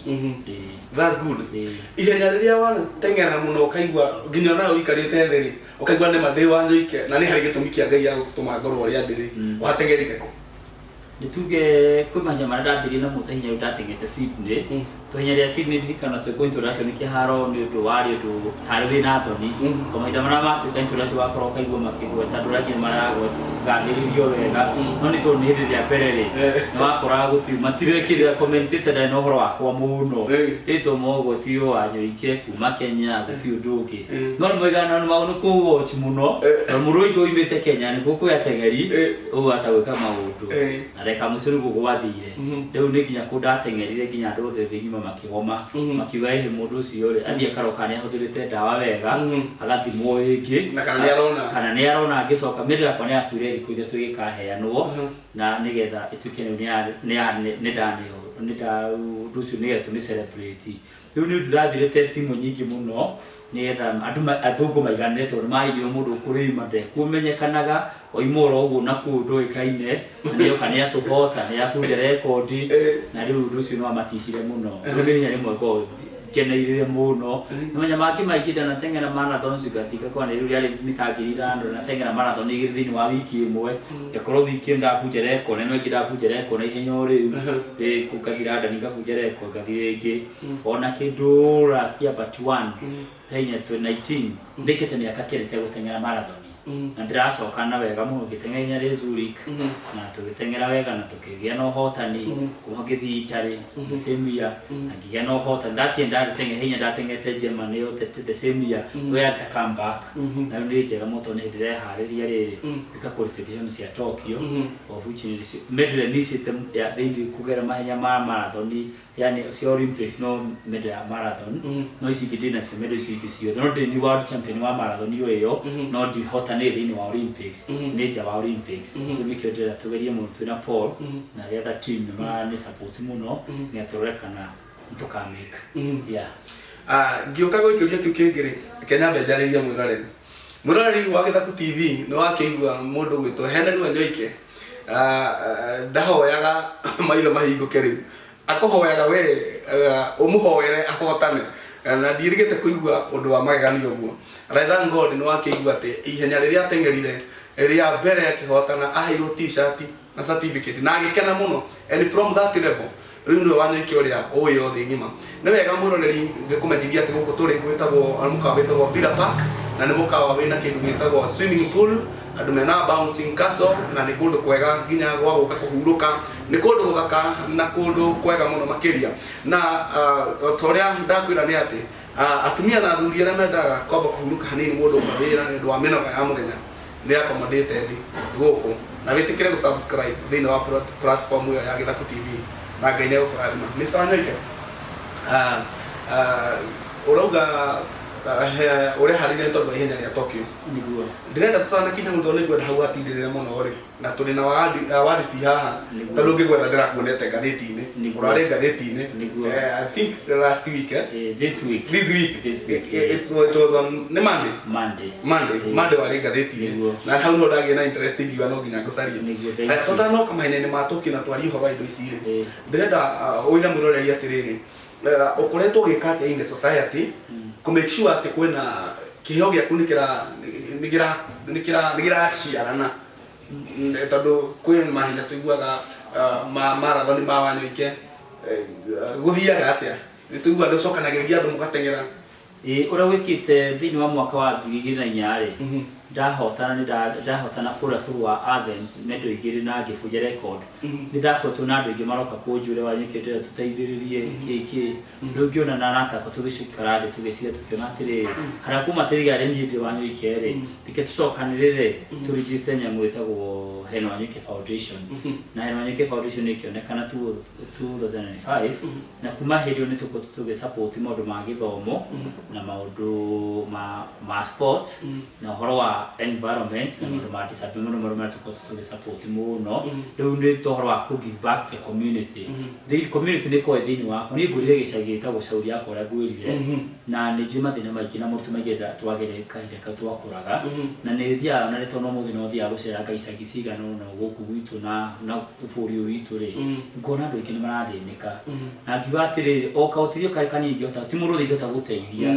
That's good. Ihenya rĩrĩa wanateng'era mũno ũkaigua nginya nawe ũikarĩte thĩ rĩ, ũkaigua nĩ ma ndĩ Wanyoike na nĩ harĩ gĩtũmi kĩa Ngai gĩa gũtũma ngorwo ũrĩa ndĩ rĩ, wateng'erire kũ? Nĩ tuge kwĩ mahenya marĩa ndambĩrĩirie namo ta hinya rĩu ndateng'ete Sydney, Ihenya rĩa Sydney ndirikana twĩ kũ introduction kĩharo nĩ ũndũ warĩ ũndũ tarĩ wĩna thoni. To mahinda marĩa matuĩka introduction wakorwo ũkaigua makĩgweta andũ arĩa angĩ nĩmaragwetwo wega, no nĩ tondũ nĩ hĩndĩ rĩa mbere rĩ, nĩ wakoraga gũtirĩ matirekĩrĩra commentator ndarĩ na ũhoro wakwa mũno. Ĩtwo mogwetio Wanyoike kuma Kenya gũtirĩ ũndũ ũngĩ. No nĩ moigaga no nĩ kũ watch mũno tondũ mũndũ ũyũ oimĩte Kenya nĩkuo kwĩ ateng'eri ũũ atagwĩka maũndũ. Na ndagĩka mũico nĩguo gwathire. Rĩu nĩ nginya kũ ndateng'erire nginya andũ othe thĩ ng'ima makĩgoma, makiuga ĩhĩ mũndũ ũcio rĩ, athiĩ akaroka nĩ ahũthĩrĩte ndawa wega, agathimwo rĩngĩ. Na kana nĩ arona. Kana nĩ arona angĩcoka. Medal yakwa nĩ yakuire thikũ ithatũ ĩgĩkaheanwo na nĩgetha ĩtuĩke rĩu nĩ ndaneo nĩ nda ũndũ ũcio nĩgetha tũmĩ celebrate. Rĩu nĩ ndĩrathire test imwe nyingĩ mũno nĩgetha andũ athũngũ maiganĩre tondũ nĩmaraigua mũndũ ũkũrĩima ndekũmenyekanaga oima oro ũguo na kũu ndũĩkaine na nĩoka nĩatũhota nĩabunja rekondi na rĩu ũndũ ũcio nĩwamaticire mũno. Rĩu nĩ ihenya rĩmwe ngoragwo ngeneire mũno. Nĩmenya mangĩ maingĩ ndanateng'era marathons ngatiga kwa rĩu rĩarĩ mita 5,000 ndanateng'era marathon igĩrĩ thĩinĩ wa wiki ĩmwe ngakorwo wiki ĩyo ndabunja rekondi na ĩno ĩngĩ ndabunja rekondi na ihenya o rĩu kũu ngathiĩ London ngabunja rekondi ngathiĩ rĩngĩ ona kĩndũ last year but one henya 2019 ndĩkĩte mĩaka kenda itegũteng'era marathon na ndĩracoka na wega mũno ngĩteng'era ihenya rĩ Zurich na tũgĩteng'era wega na tũkĩgĩa na ũhotani kuma ngĩthiĩ Italy the same year na ngĩgĩa na ũhotani. That year ndarĩ hinya ndateng'erete Germany yothe the same year we yarĩ ta comeback na rĩu nĩ njega mũno tondũ nĩ hĩndĩ ndĩreharĩria rĩrĩ gwĩka qualification cia Tokyo, of which nĩ medal micĩte ya thĩinĩ kũgera mahenya ma marathon, yani cia Olympics, no medal ya marathon no ici ingĩ ndĩ nacio medal icio ingĩ ciothe, no ndĩ ni world champion wa marathon ĩyo ĩyo no ndihotanĩre thĩinĩ wa Olympics, nĩ nja wa Olympics. Rĩu nĩkĩo ndĩrenda tũgerie mũno twĩna Paul na the other team nĩ marani support mũno nĩ tũrore kana nĩtũkamake, yeah. Ngĩũka gwĩkĩria kĩu kĩngĩ rĩ, reke nyambe njarĩrie mwĩroreri. Mwĩroreri wa Gĩthaku TV, nĩ wakĩigua mũndũ gwĩtwo Henry Wanyoike. Ndahoyaga maitho mahingũke rĩu, akũhoyaga we ũmũhoere ahotane, na ndiĩrĩgĩte kũigua ũndũ wa magegania ũguo. And I thank God nĩ wakĩigua atĩ ihenya rĩrĩa ateng'erire rĩa mbere akĩhotana aheirwo T-shirt na certificate na agĩkena mũno, and from that level rĩu nĩwe Wanyoike ũrĩa ũĩ othe ng'ima. Nĩ wega mwĩroreri ngĩkũmenyithia atĩ gũkũ tũrĩ gwĩtagwo mũkawa wĩtagwo Villa Park, na nĩ mũkawa wĩna kĩndũ gĩtagwo swimming pool, andũ mena bouncing castle, na nĩ kũndũ kwega nginya gwa gũka kũhurũka, nĩ kũndũ gũthaka na kũndũ kwega mũno makĩria. Na ta ũrĩa ndakwĩra nĩ atĩ atumia na athuri arĩa mendaga kwamba kũhurũka hanini mũndũ uma wĩra nĩ ũndũ wa mĩnoga ya mũthenya nĩ accommodated gũkũ, na wĩtĩkĩre gũ-subscribe thĩinĩ wa platform ĩyo ya Gĩthaku TV na Ngai nĩ egũkũrathima. Mr. Wanyoike, ũrauga ũreharĩria nĩ tondũ wa ihenya rĩa Tokyo. Nĩguo. Ndĩrenda tũtanakinya hau tondũ nĩngwenda hau watindĩrĩre mũno rĩ, na tũrĩ na award ci haha. Nĩguo. Tondũ ngĩgwetha ndĩrakuonete ngathĩti-inĩ. Nĩguo. Ũrarĩ ngathĩti-inĩ. Nĩguo. I think the last week, eh? This week. This week. This week. It was on nĩ Monday. Monday. Monday. Monday warĩ ngathĩti-inĩ. Nĩguo. Na hau no ndagĩa na interest ngiuga no nginya ngũcarie. Nĩguo, thank you. Tũtanoka mahenya-inĩ ma Tokyo na twarie ũhoro wa indo ici rĩ, ndĩrenda ũire mwĩroreri atĩrĩrĩ, ũkoretwo ũgĩka atĩa in the society kũ make sure atĩ kwĩna kĩheo gĩaku nĩ kĩraciarana, tondũ kwĩ mahenya tũiguaga ma marathon ma Wanyoike, gũthiaga atĩa? Nĩ tũiguaga nĩ ũcokanagĩrĩria andũ mũgateng'era. Ĩ, ũrĩa wĩkĩte thĩinĩ wa mwaka wa 2004 rĩ, ndahotana nĩ ndahotana kũrĩa bũrũri wa Athens medal igĩrĩ na ngĩbunja record, nĩ ndakoretwo na andũ aingĩ maroka kũnjũria, "Wanyoike, ndĩrenda tũteithĩrĩrie kĩ kĩ." Rĩu ngĩona na arata akwa tũgĩcikara thĩ tũgĩciria tũkĩona atĩrĩrĩ, harĩa kuma tĩriga rĩ niĩ ndĩ Wanyoike rĩ, reke tũcokanĩrĩre tũ register nyamũ ĩtagwo Henry Wanyoike Foundation, na Henry Wanyoike Foundation ĩkĩonekana 2005, na kuma hĩndĩ ĩyo nĩ tũkoretwo tũgĩ support maũndũ ma gĩthomo na maũndũ ma sport na ũhoro wa environment na maũndũ ma disability, mũno mũno marĩa tũkoretwo tũgĩ support mũno rĩu nĩ ta ũhoro wa kũ give back the community. The community nĩ ĩkoragwo thĩinĩ wakwa. Niĩ ngũrire gĩcagi gĩtagwo Shauri yakwa ũrĩa ngwĩrire, na nĩ njũĩ mathĩna maingĩ na moritũ maingĩ twagerire kahinda kau twakũraga, na nĩ thiaga na nĩ tondũ ũmũthĩ no thiaga gũceranga icagi cigana ũna gũkũ gwitũ na bũrũri ũyũ witũ rĩ, ngona andũ aingĩ nĩ marathĩnĩka, na ngiuga atĩrĩrĩ, o kaũteithio karĩa kanini ingĩhota, ti mũndũ ũrĩa ingĩhota gũteithia,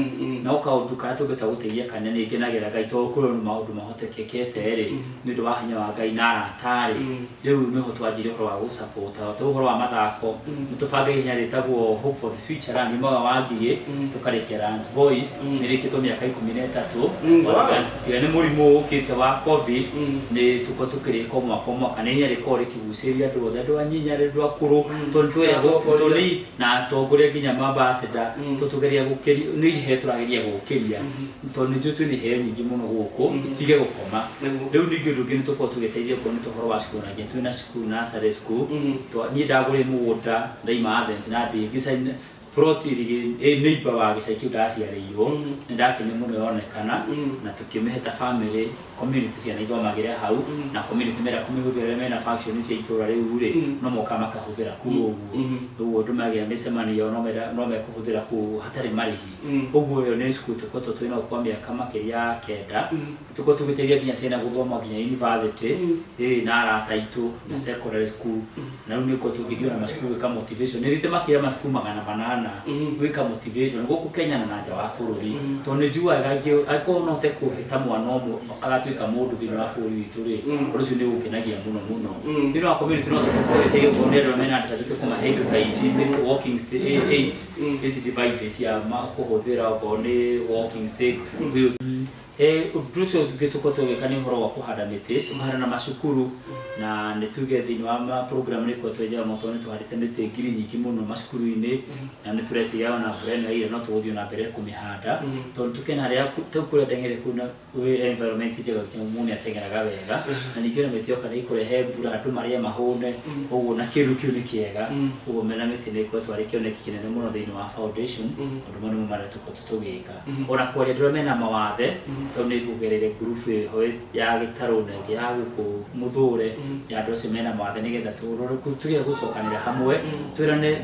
no kaũndũ karĩa tũngĩhota gũteithia kanene nĩ ngenagĩra Ngai tondũ kũrĩ Maũndũ mahotekekete rĩ, nĩ ũndũ wa hinya wa Ngai na arata rĩ, rĩu nĩho twanjirie ũhoro wa gũsupport ta ũhoro wa mathako. Nĩ tũbange ihenya rĩtagwo Hope for the Future Run mwaka wa Ngigĩ, tũkarĩkia Lions Boys. Nĩ rĩkĩtwo mĩaka 13. Tiga nĩ mũrimũ ũkĩte wa COVID, nĩ tũkorwo tũkĩrĩka o mwaka o mwaka. Nĩ ihenya rĩkoragwo rĩkĩgucĩrĩria andũ othe, andũ anyinyi, andũ akũrũ, tondũ nĩ tũgeria nĩ na atongoria nginya ma ambassador. Tũgeria gũkĩria, nĩ iheo tũrageria gũkĩria, tondũ nĩ njũĩ twĩna iheo nyingĩ mũno gũkũ itige gũkoma. Rĩu ningĩ ũndũ ũngĩ nĩ tũkorwo tũgĩteithia okorwo nĩ ũhoro wa cukuru, na nginya twĩna cukuru, nursery school. Niĩ ndagũrire mũgũnda ndaima Athens na ndĩ gĩcagi plot ĩ neighbor wa gĩcagi kĩu ndaciarĩirwo. Nĩ ndakenire mũno yonekana, na tũkĩmĩhe ta family community, ciana ithomagĩre hau, na community menda kũmĩhũthĩra rĩrĩa mena function cia itũra rĩu rĩ, no mokaga makahũthĩra kũu ũguo. Ũguo andũ magĩa mĩcemanio no menda no mekũhũthĩra kũu hatarĩ marĩhi. Ũguo ĩyo nĩ cukuru tũkoretwo twĩnayo kwa mĩaka makĩria ya 9. Tũkorwo tũgĩteithia nginya ciana gũthoma nginya university ĩ na arata aitũ na secondary school. Na rĩu nĩ ũkoretwo ũgĩthiĩ ona macukuru gwĩka motivation. Nĩ thiĩte makĩria macukuru 800 gwĩka motivation gũkũ Kenya na nja wa bũrũri, tondũ nĩ njugaga angĩkorwo no hote kũhĩta mwana ũmwe agatuĩka mũndũ thĩinĩ wa bũrũri witũ rĩ, ũndũ ũcio nĩ ũngenagia mũno mũno. Thĩinĩ wa community no tũkorwo tũgĩteithia okorwo nĩ andũ mena disability, kũmahe indo ta ici, walking aids, ici devices cia kũhũthĩra, okorwo nĩ walking stick. Ũndũ ũcio ũngĩ tũkorwo tũgĩka nĩ ũhoro wa kũhanda mĩtĩ, tũkahanda na macukuru, na nĩ tuge thĩinĩ wa ma program nĩ ĩkoretwo ĩ njega mũno, tondũ nĩ tũhandĩte mĩtĩ ngiri nyingĩ mũno macukuru-inĩ, na nĩ tũreciria ona mbura ĩno yaura no tũgũthiĩ na mbere kũmĩhanda, tondũ tukena harĩa tau kũrĩa ndeng'ere kwĩna kwĩ environment njega, nginya mũndũ nĩ ateng'eraga wega. Na ningĩ ona mĩtĩ yoka nĩ ĩkũrehe mbura, andũ marĩe mahũne ũguo, na kĩndũ kĩu nĩ kĩega. Ũguo mena mĩtĩ nĩ ĩkoretwo arĩ kĩoneki kĩnene mũno thĩinĩ wa foundation. Maũndũ mau nĩmo marĩa tũkoretwo tũgĩka, ona kwaria andũ arĩa mena mawathe, tondũ nĩ ngũgereire ngurubu ĩho ya gĩtarũ na ĩngĩ ya gũkũ mũthũre ya andũ acio mena mawathe, nĩgetha tũrore tũgĩe gũcokanĩra hamwe, twĩrane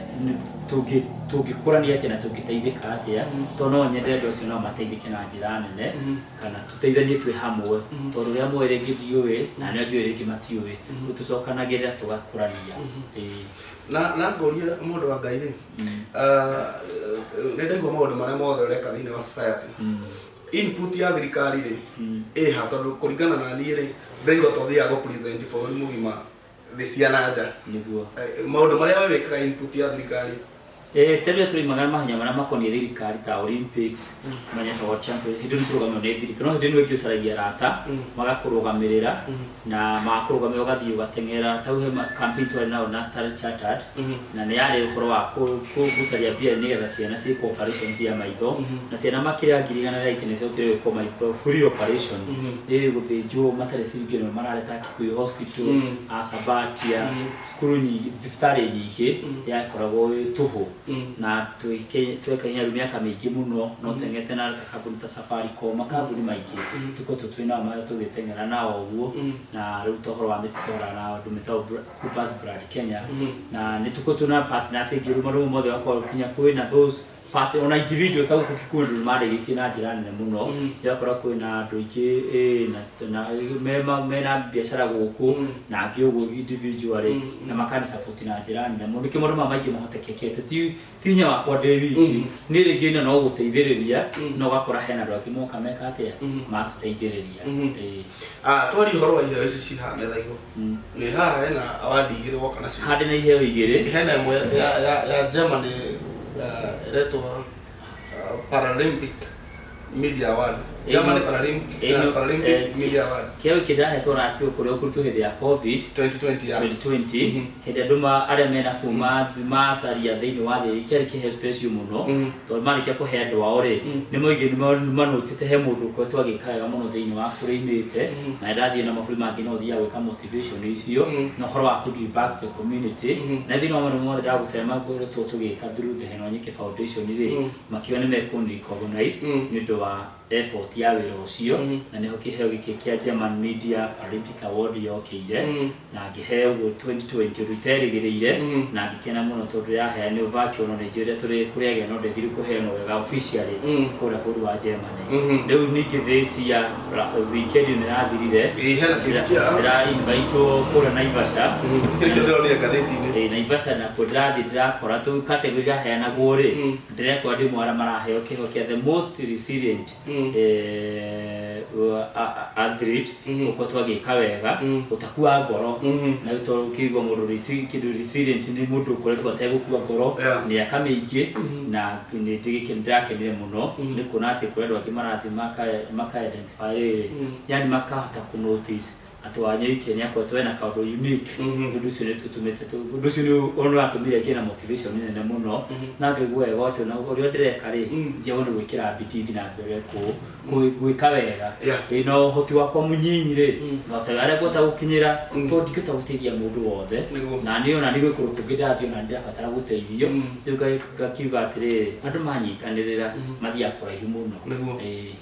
tũngĩkũrania atĩa na tũngĩteithĩka atĩa, tondũ no nyende andũ acio no mateithĩke na njĩra nene, kana tũteithanie twĩ hamwe, tondũ ũrĩa moĩ rĩngĩ ndiũĩ, na arĩa njũĩ rĩngĩ matiũĩ. Rĩu tũcokanagĩrĩra tũgakũrania. Ĩĩ. Na ngũrie mũndũ wa Ngai rĩ, nĩ ndaigua maũndũ marĩa mothe ũreka thĩinĩ wa society. Input ya thirikari rĩ, ĩha? Tondũ kũringana na niĩ rĩ, ndaigua to thiaga gũ present bũrũri mũgima thĩ cia na nja. Nĩguo. Maũndũ marĩa we wĩkaga, input ya thirikari? Tene tũrĩmaga mahenya marĩa makoniĩ thirikari ta Olympics, manya ta World Champion, hĩndĩ ĩyo nĩtũrũgamĩrĩrwo nĩ thirikari, no hĩndĩ ĩno ĩngĩ ũcaragia arata magakũrũgamĩrĩra, na makũrũgamĩrĩra ũgathiĩ ũgateng'era. Ta he campaign twarĩ nayo na Standard Chartered, na nĩ yarĩ ũhoro wa gũcaria mbia nĩgetha ciana ciĩkwo operation cia maitho, na ciana makĩria 180,000 nĩ ciahotire gwĩkwo maitho free operation, ĩ gũthĩnjwo matarĩ ciringi ĩno marareta Kikuyu Hospital, Sabatia, cukuru nyingĩ, thibitarĩ nyingĩ yakoragwo ĩ tũhũ. Na tweka hinya rĩu mĩaka mĩingĩ mũno no teng'ete na kambuni ta Safaricom, makambuni maingĩ tũkoretwo twĩ nao marĩa tũgĩteng'era nao ũguo. Na rĩu ta ũhoro wa mĩtĩ, tũhorana na andũ metagwo Coopers Brand Kenya, na nĩ tũkoretwo na partners aingĩ. Rĩu maũndũ mothe wakorwo kinya kwĩna those part, ona individual ta gũkũ Kikuyu andũ nĩmandeithĩtie na njĩra nene mũno. Ũgakora kwĩna andũ aingĩ na mena biacara gũkũ, na angĩ ũguo individually, na makani support na njĩra nene mũno. Nĩkĩo maũndũ maya maingĩ mahotekekete ti hinya wakwa ndĩ wiki. Niĩ rĩngĩ ĩno no gũteithĩrĩria, no ũgakora hena andũ angĩ moka meka atĩa, matũteithĩrĩria. Ĩĩ. Ah, twari ũhoro wa iheo ici ci haha metha igũrũ. Nĩ haha hena award igĩrĩ woka nacio. Handĩ na iheo igĩrĩ. Hena ĩmwe ya Germany, ĩretwo Paralympic Media Award. Germany Paralympic, Paralympic Media Award. Kĩheo gĩkĩ ndĩrahetwo last kũrĩa kũrutwo hĩndĩ ya COVID. 2020 ya. 2020, hĩndĩ andũ arĩa mena kuma macaria thĩinĩ wa thĩ, kĩarĩ kĩheo special mũno, tondũ marĩkia kũhe andũ ao rĩ, nĩ moigire nĩ manotĩte he mũndũ ũkoretwo agĩka wega mũno thĩinĩ wa kũrĩa imĩte, na ndathiĩ na mabũrũri mangĩ no thiaga gwĩka motivation icio na ũhoro wa kũ give back to the community. Na thĩinĩ wa maũndũ mothe ndagũtera makoretwo tũgĩka through the Henwa Nyeke Foundation rĩ, makiuga nĩ mekũni recognize nĩ ũndũ wa effort ya wĩra ũcio, na nĩho kĩheo gĩkĩ kĩa German Media Paralympic Award yokĩire, na ngĩheo ũguo 2020, ũndũ iterĩgĩrĩire, na ngĩkena mũno tondũ yaheanirwo virtual, no nĩ njũĩ ũrĩa tũrĩ kũrĩa gĩa no ndethire kũheanwo wega officially kũrĩa bũrũri wa Germany. Rĩu ningĩ this year weekend nĩ ĩrathirire, Ĩĩ, hena kĩndũ kĩa ndĩra invitewo kũrĩa Naivasha. Kĩrĩa kĩo ndĩronire ngathĩti-inĩ. Ĩĩ, Naivasha nakuo ndĩrathiĩ, ndĩrakora tũ category iraheanagwo rĩ, ndĩrekora ndĩ mwara maraheo kĩheo kĩa the most resilient. athlete ũkoretwo agĩka wega, ũtakua ngoro, na rĩu tondũ ũkĩigua mũndũ kĩndũ resilient nĩ mũndũ ũkoretwo ategũkua ngoro mĩaka mĩingĩ, na nĩ ndĩrakenire mũno nĩ kuona atĩ kũrĩ andũ angĩ marathiĩ maka identify rĩrĩ, yani makahota kũ notice atĩ Wanyoike nĩ akoretwo ena kaũndũ unique. Ũndũ ũcio nĩ tũtũmĩte ũndũ ũcio nĩ ũratũmire ngĩe na motivation nene mũno, na ngaigua wega atĩ ona ũrĩa ndĩreka rĩ, njagwo nĩ gwĩkĩra bidii thiĩ na mbere gwĩka wega. Ĩ na ũhoti wakwa mũnyinyi rĩ, ngahota harĩa ngũhota gũkinyĩra, tondũ ndingĩhota gũteithia mũndũ wothe. Na niĩ ona nĩ gwĩ kũndũ kũngĩ ndathiĩ ona ndĩrabatara gũteithio. Rĩu ngakiuga atĩrĩrĩ, andũ manyitanĩrĩra mathiaga kũraihu mũno. Ĩĩ.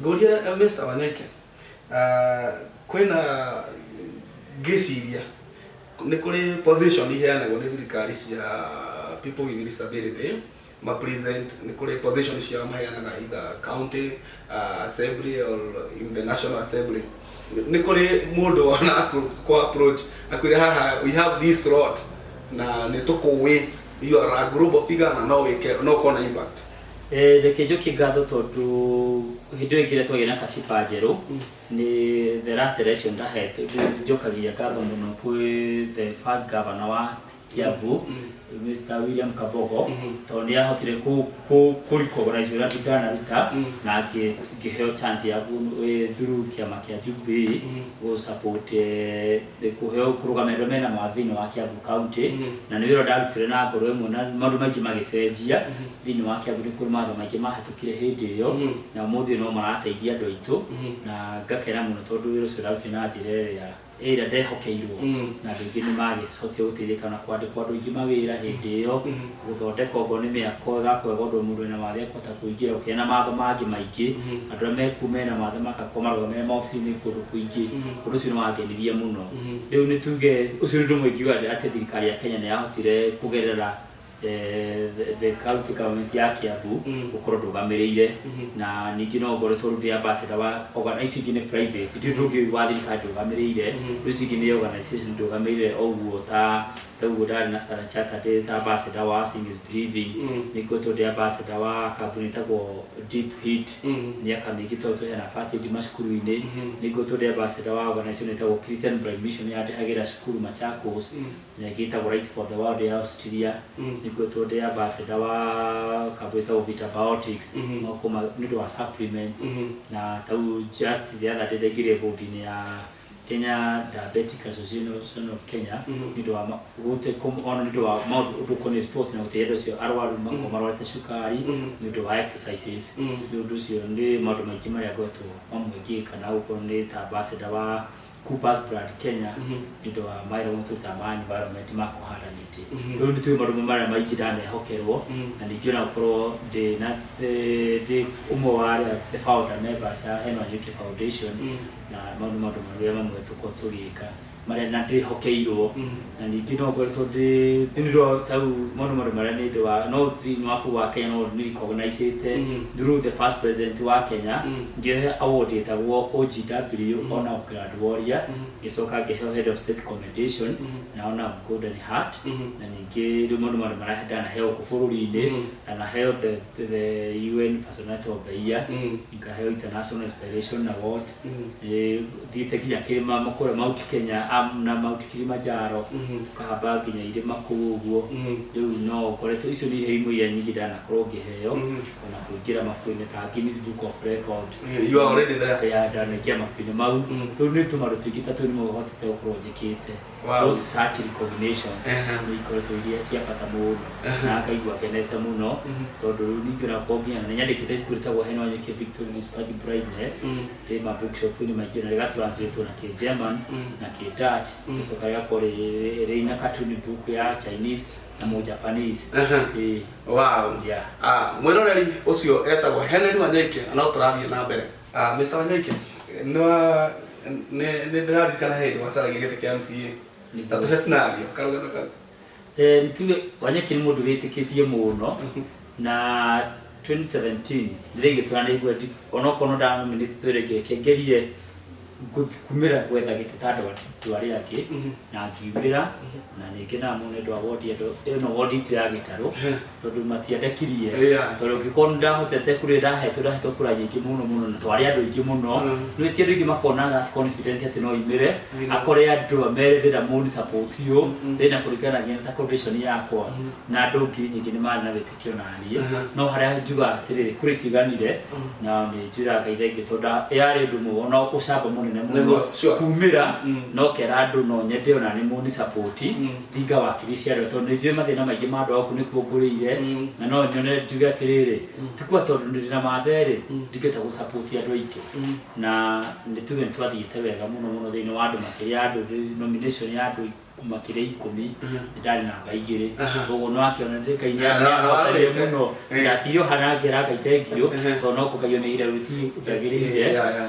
Ngũrie, Mr. Wanyoike, kwĩna ngĩciria nĩ kũrĩ position iheanagwo nĩ thirikari cia people with disability ma present, nĩ kũrĩ position ciao maheanaga either county assembly or in the national assembly. Nĩ kũrĩ mũndũ wona kwa approach akwĩre, "Haha we have this slot na nĩ tũkũĩ you are a global figure na no wĩke, no ũkorwo na impact"? Reke njokie ngatho, tondũ hĩndĩ ĩyo ĩngĩ twagĩa na katiba njerũ nĩ the last election ndahetwo, njokagia ngatho mũno kwĩ the first governor wa Kiambu, Mr. William Kabogo, tondũ nĩ ahotire kũ recognize wĩra ndanaruta na ngĩheo chance ya through kĩama kĩa Jubilee gũ support, kũheo kũrũgamĩrĩra arĩa mena mawathe thĩinĩ wa Kiambu County. Na nĩ wĩra ndarutire na ngoro ĩmwe, na maũndũ maingĩ magĩcenjia thĩinĩ wa Kiambu. Nĩ kũrĩ mawatho maingĩ mahĩtũkire hĩndĩ ĩyo, na ũmũthĩ no marateithia andũ aitũ, na ngakena mũno tondũ wĩra ũcio ndarutire na njĩra ĩrĩa ndehokeirwo, na andũ aingĩ nĩ magĩcokire gũteithĩka na kwandĩkwo andũ aingĩ mawĩra hĩndĩ ĩyo, gũthondeka okorwo nĩ mĩako ĩgakwo wega ũndũ mũndũ wĩna wathe akũhota kũingĩra, gũkĩgĩa na mawatho mangĩ maingĩ, andũ arĩa mekuo mena mawathe magakorwo marũgamĩrĩre maobici-inĩ kũndũ kũingĩ. Ũndũ ũcio nĩ wangenirie mũno. Rĩu nĩ tuge ũcio nĩ ũndũ ũmwe ingiuga atĩ thirikari ya Kenya nĩ yahotire kũgerera the county government ya Kiambu gũkorwo ndũgamĩrĩire. Na ningĩ no ngoretwo rĩu ndĩ ambassador wa ici ingĩ nĩ private, ndirĩ ũndũ ũngĩ wa thirikari ndũgamĩrĩire. Rĩu ici ingĩ nĩ organization ndũgamĩrĩire o ũguo, ta ũguo ndarĩ na Standard Chartered ta ambassador wa Seeing is Believing. Nĩ ngoretwo ndĩ ambassador wa kambuni ĩtagwo Deep Heat mĩaka mĩingĩ, tondũ tũheana first aid macukuru-inĩ. Nĩ ngoretwo ndĩ ambassador wa organization ĩtagwo Christian Blind Mission yandĩhagĩra cukuru Machakos, na ĩngĩ ĩtagwo Right for the World ya Austria. Nĩ ngoretwo ndĩ ambassador wa kambuni ĩtagwo Vitabiotics nĩ ũndũ wa supplements. Na tau just the other day ndaingĩrire board-inĩ ya Kenya Diabetic Association of Kenya nĩ ũndũ wa ona nĩ ũndũ wa maũndũ ũndũ ũkoniĩ sport na gũteithia andũ acio arwaru makorwo marwarĩte cukari nĩ ũndũ wa exercises. Nĩ ũndũ ũcio nĩ maũndũ maingĩ marĩa ngoretwo mamwe ngĩka, na gũkorwo nĩ ta ambassador wa Coopers Brand Kenya nĩ ũndũ wa mawĩra mamwe tũrutaga ma environment ma kũhanda mĩtĩ. Rĩu nĩ tũĩ maũndũ marĩa maingĩ ndanehokerwo, na ningĩ ona gũkorwo ndĩ na ndĩ ũmwe wa arĩa the founder members a Henry Wanyoike Foundation, na maũndũ marĩa mamwe tũkorwo tũgĩka marĩa na ndĩhokeirwo. Na ningĩ no ngoretwo ndĩ thĩinĩ wa tau maũndũ marĩa nĩ ũndũ wa no thĩinĩ wa bũrũri wa Kenya no nĩ recognize through the first president wa Kenya, ngĩheo award ĩtagwo OGW, Honor of Grand Warrior, ngĩcoka ngĩheo Head of State Commendation na Honor of Golden Heart. Na ningĩ rĩu maũndũ marĩa ndanaheo gũkũ bũrũri-inĩ, ndanaheo the UN Personality of the Year, ngaheo International Inspiration Award. Thiĩte nginya kĩrĩma kũrĩa Mount Kenya na Mount Kilimanjaro, tũkahamba nginya irĩma kũu ũguo. Rĩu no ngoretwo icio nĩ iheo imwe iria nyingĩ ndanakorwo ngĩheo, ona kũingĩra mabuku-inĩ ta Guinness Book of Records. You are already there. Ya, ndanaingĩra mabuku-inĩ mau. Rĩu nĩ tũmaũndũ tũingĩ ta tũu nĩmo hotete gũkorwo njĩkĩte. Those such recognitions nĩ ikoretwo iria cia bata mũno, na ngaigua ngenete mũno, tondũ rĩu ningĩ onakorwo nginya nĩ nyandĩkĩte ibuku rĩtagwo Henry Wanyoike Victory Despite Blindness, rĩ ma bookshop-inĩ maingĩ, na rĩgatranslate na kĩ German na kĩ Dutch, rĩgacoka rĩgakorwo rĩ na cartoon book ya Chinese na mu Japanese. Ĩĩ. Yeah. Ah, mwĩroreri, ũcio etagwo Henry Wanyoike, no tũrathiĩ na mbere. Ah, Mr. Wanyoike, nĩ ndĩraririkana hĩndĩ wacaragia gĩtĩ kĩa MCA. Ta tũhe scenario karũgano kau. Nĩ tuge Wanyoike nĩ mũndũ wĩtĩkĩtie mũno, na 2017 ndĩraigĩtwo na nĩigua onokorwo no ndanominate, twĩreke ngerie. Kumĩra gwetha gĩtĩ ta andũ arĩa angĩ na ngiumĩra na ningĩ na mũno nĩ ũndũ wa wondi andũ ĩno wondi itũ ya Gĩtarũ tondũ matiandekirie tondũ ũngĩkorwo nĩ ndahotete kũrĩa ndahetwo kura nyingĩ mũno mũno na twarĩ andũ aingĩ mũno nĩ ti andũ aingĩ makona that confidence atĩ no imĩre akore andũ amere ndĩrenda mũni support ũyũ ndĩrenda kũringana nginya ta condition yakwa na andũ ngiri nyingĩ nĩ marĩ na wĩtĩkio naniĩ no harĩa njugaga atĩrĩrĩ kũrĩ tiganire na nĩ njwĩraga Ngai thengiũ tondũ yarĩ ũndũ ũmwe na ũcamba mũnene mũno kumĩra no kera andũ no nyende ona nĩ mũni support ndingawakilisha andũ tondũ nĩ njũĩ mathĩna maingĩ ma andũ aku nĩkuo ngũrĩire na no nyone njuge atĩrĩrĩ ti kuga tondũ ndĩ na mathe rĩ ndingĩhota gũ support andũ aitũ na nĩ tuge nĩ twathiĩte wega mũno mũno thĩinĩ wa andũ makĩria ya andũ nomination ya andũ makĩria 10 nĩ ndarĩ namba 2 koguo no akĩona ndĩ Ngai nĩ ahotire mũno ndatigire hana ngĩra Ngai thengiũ tondũ no kũngaio nĩ ira ruti njagĩrĩire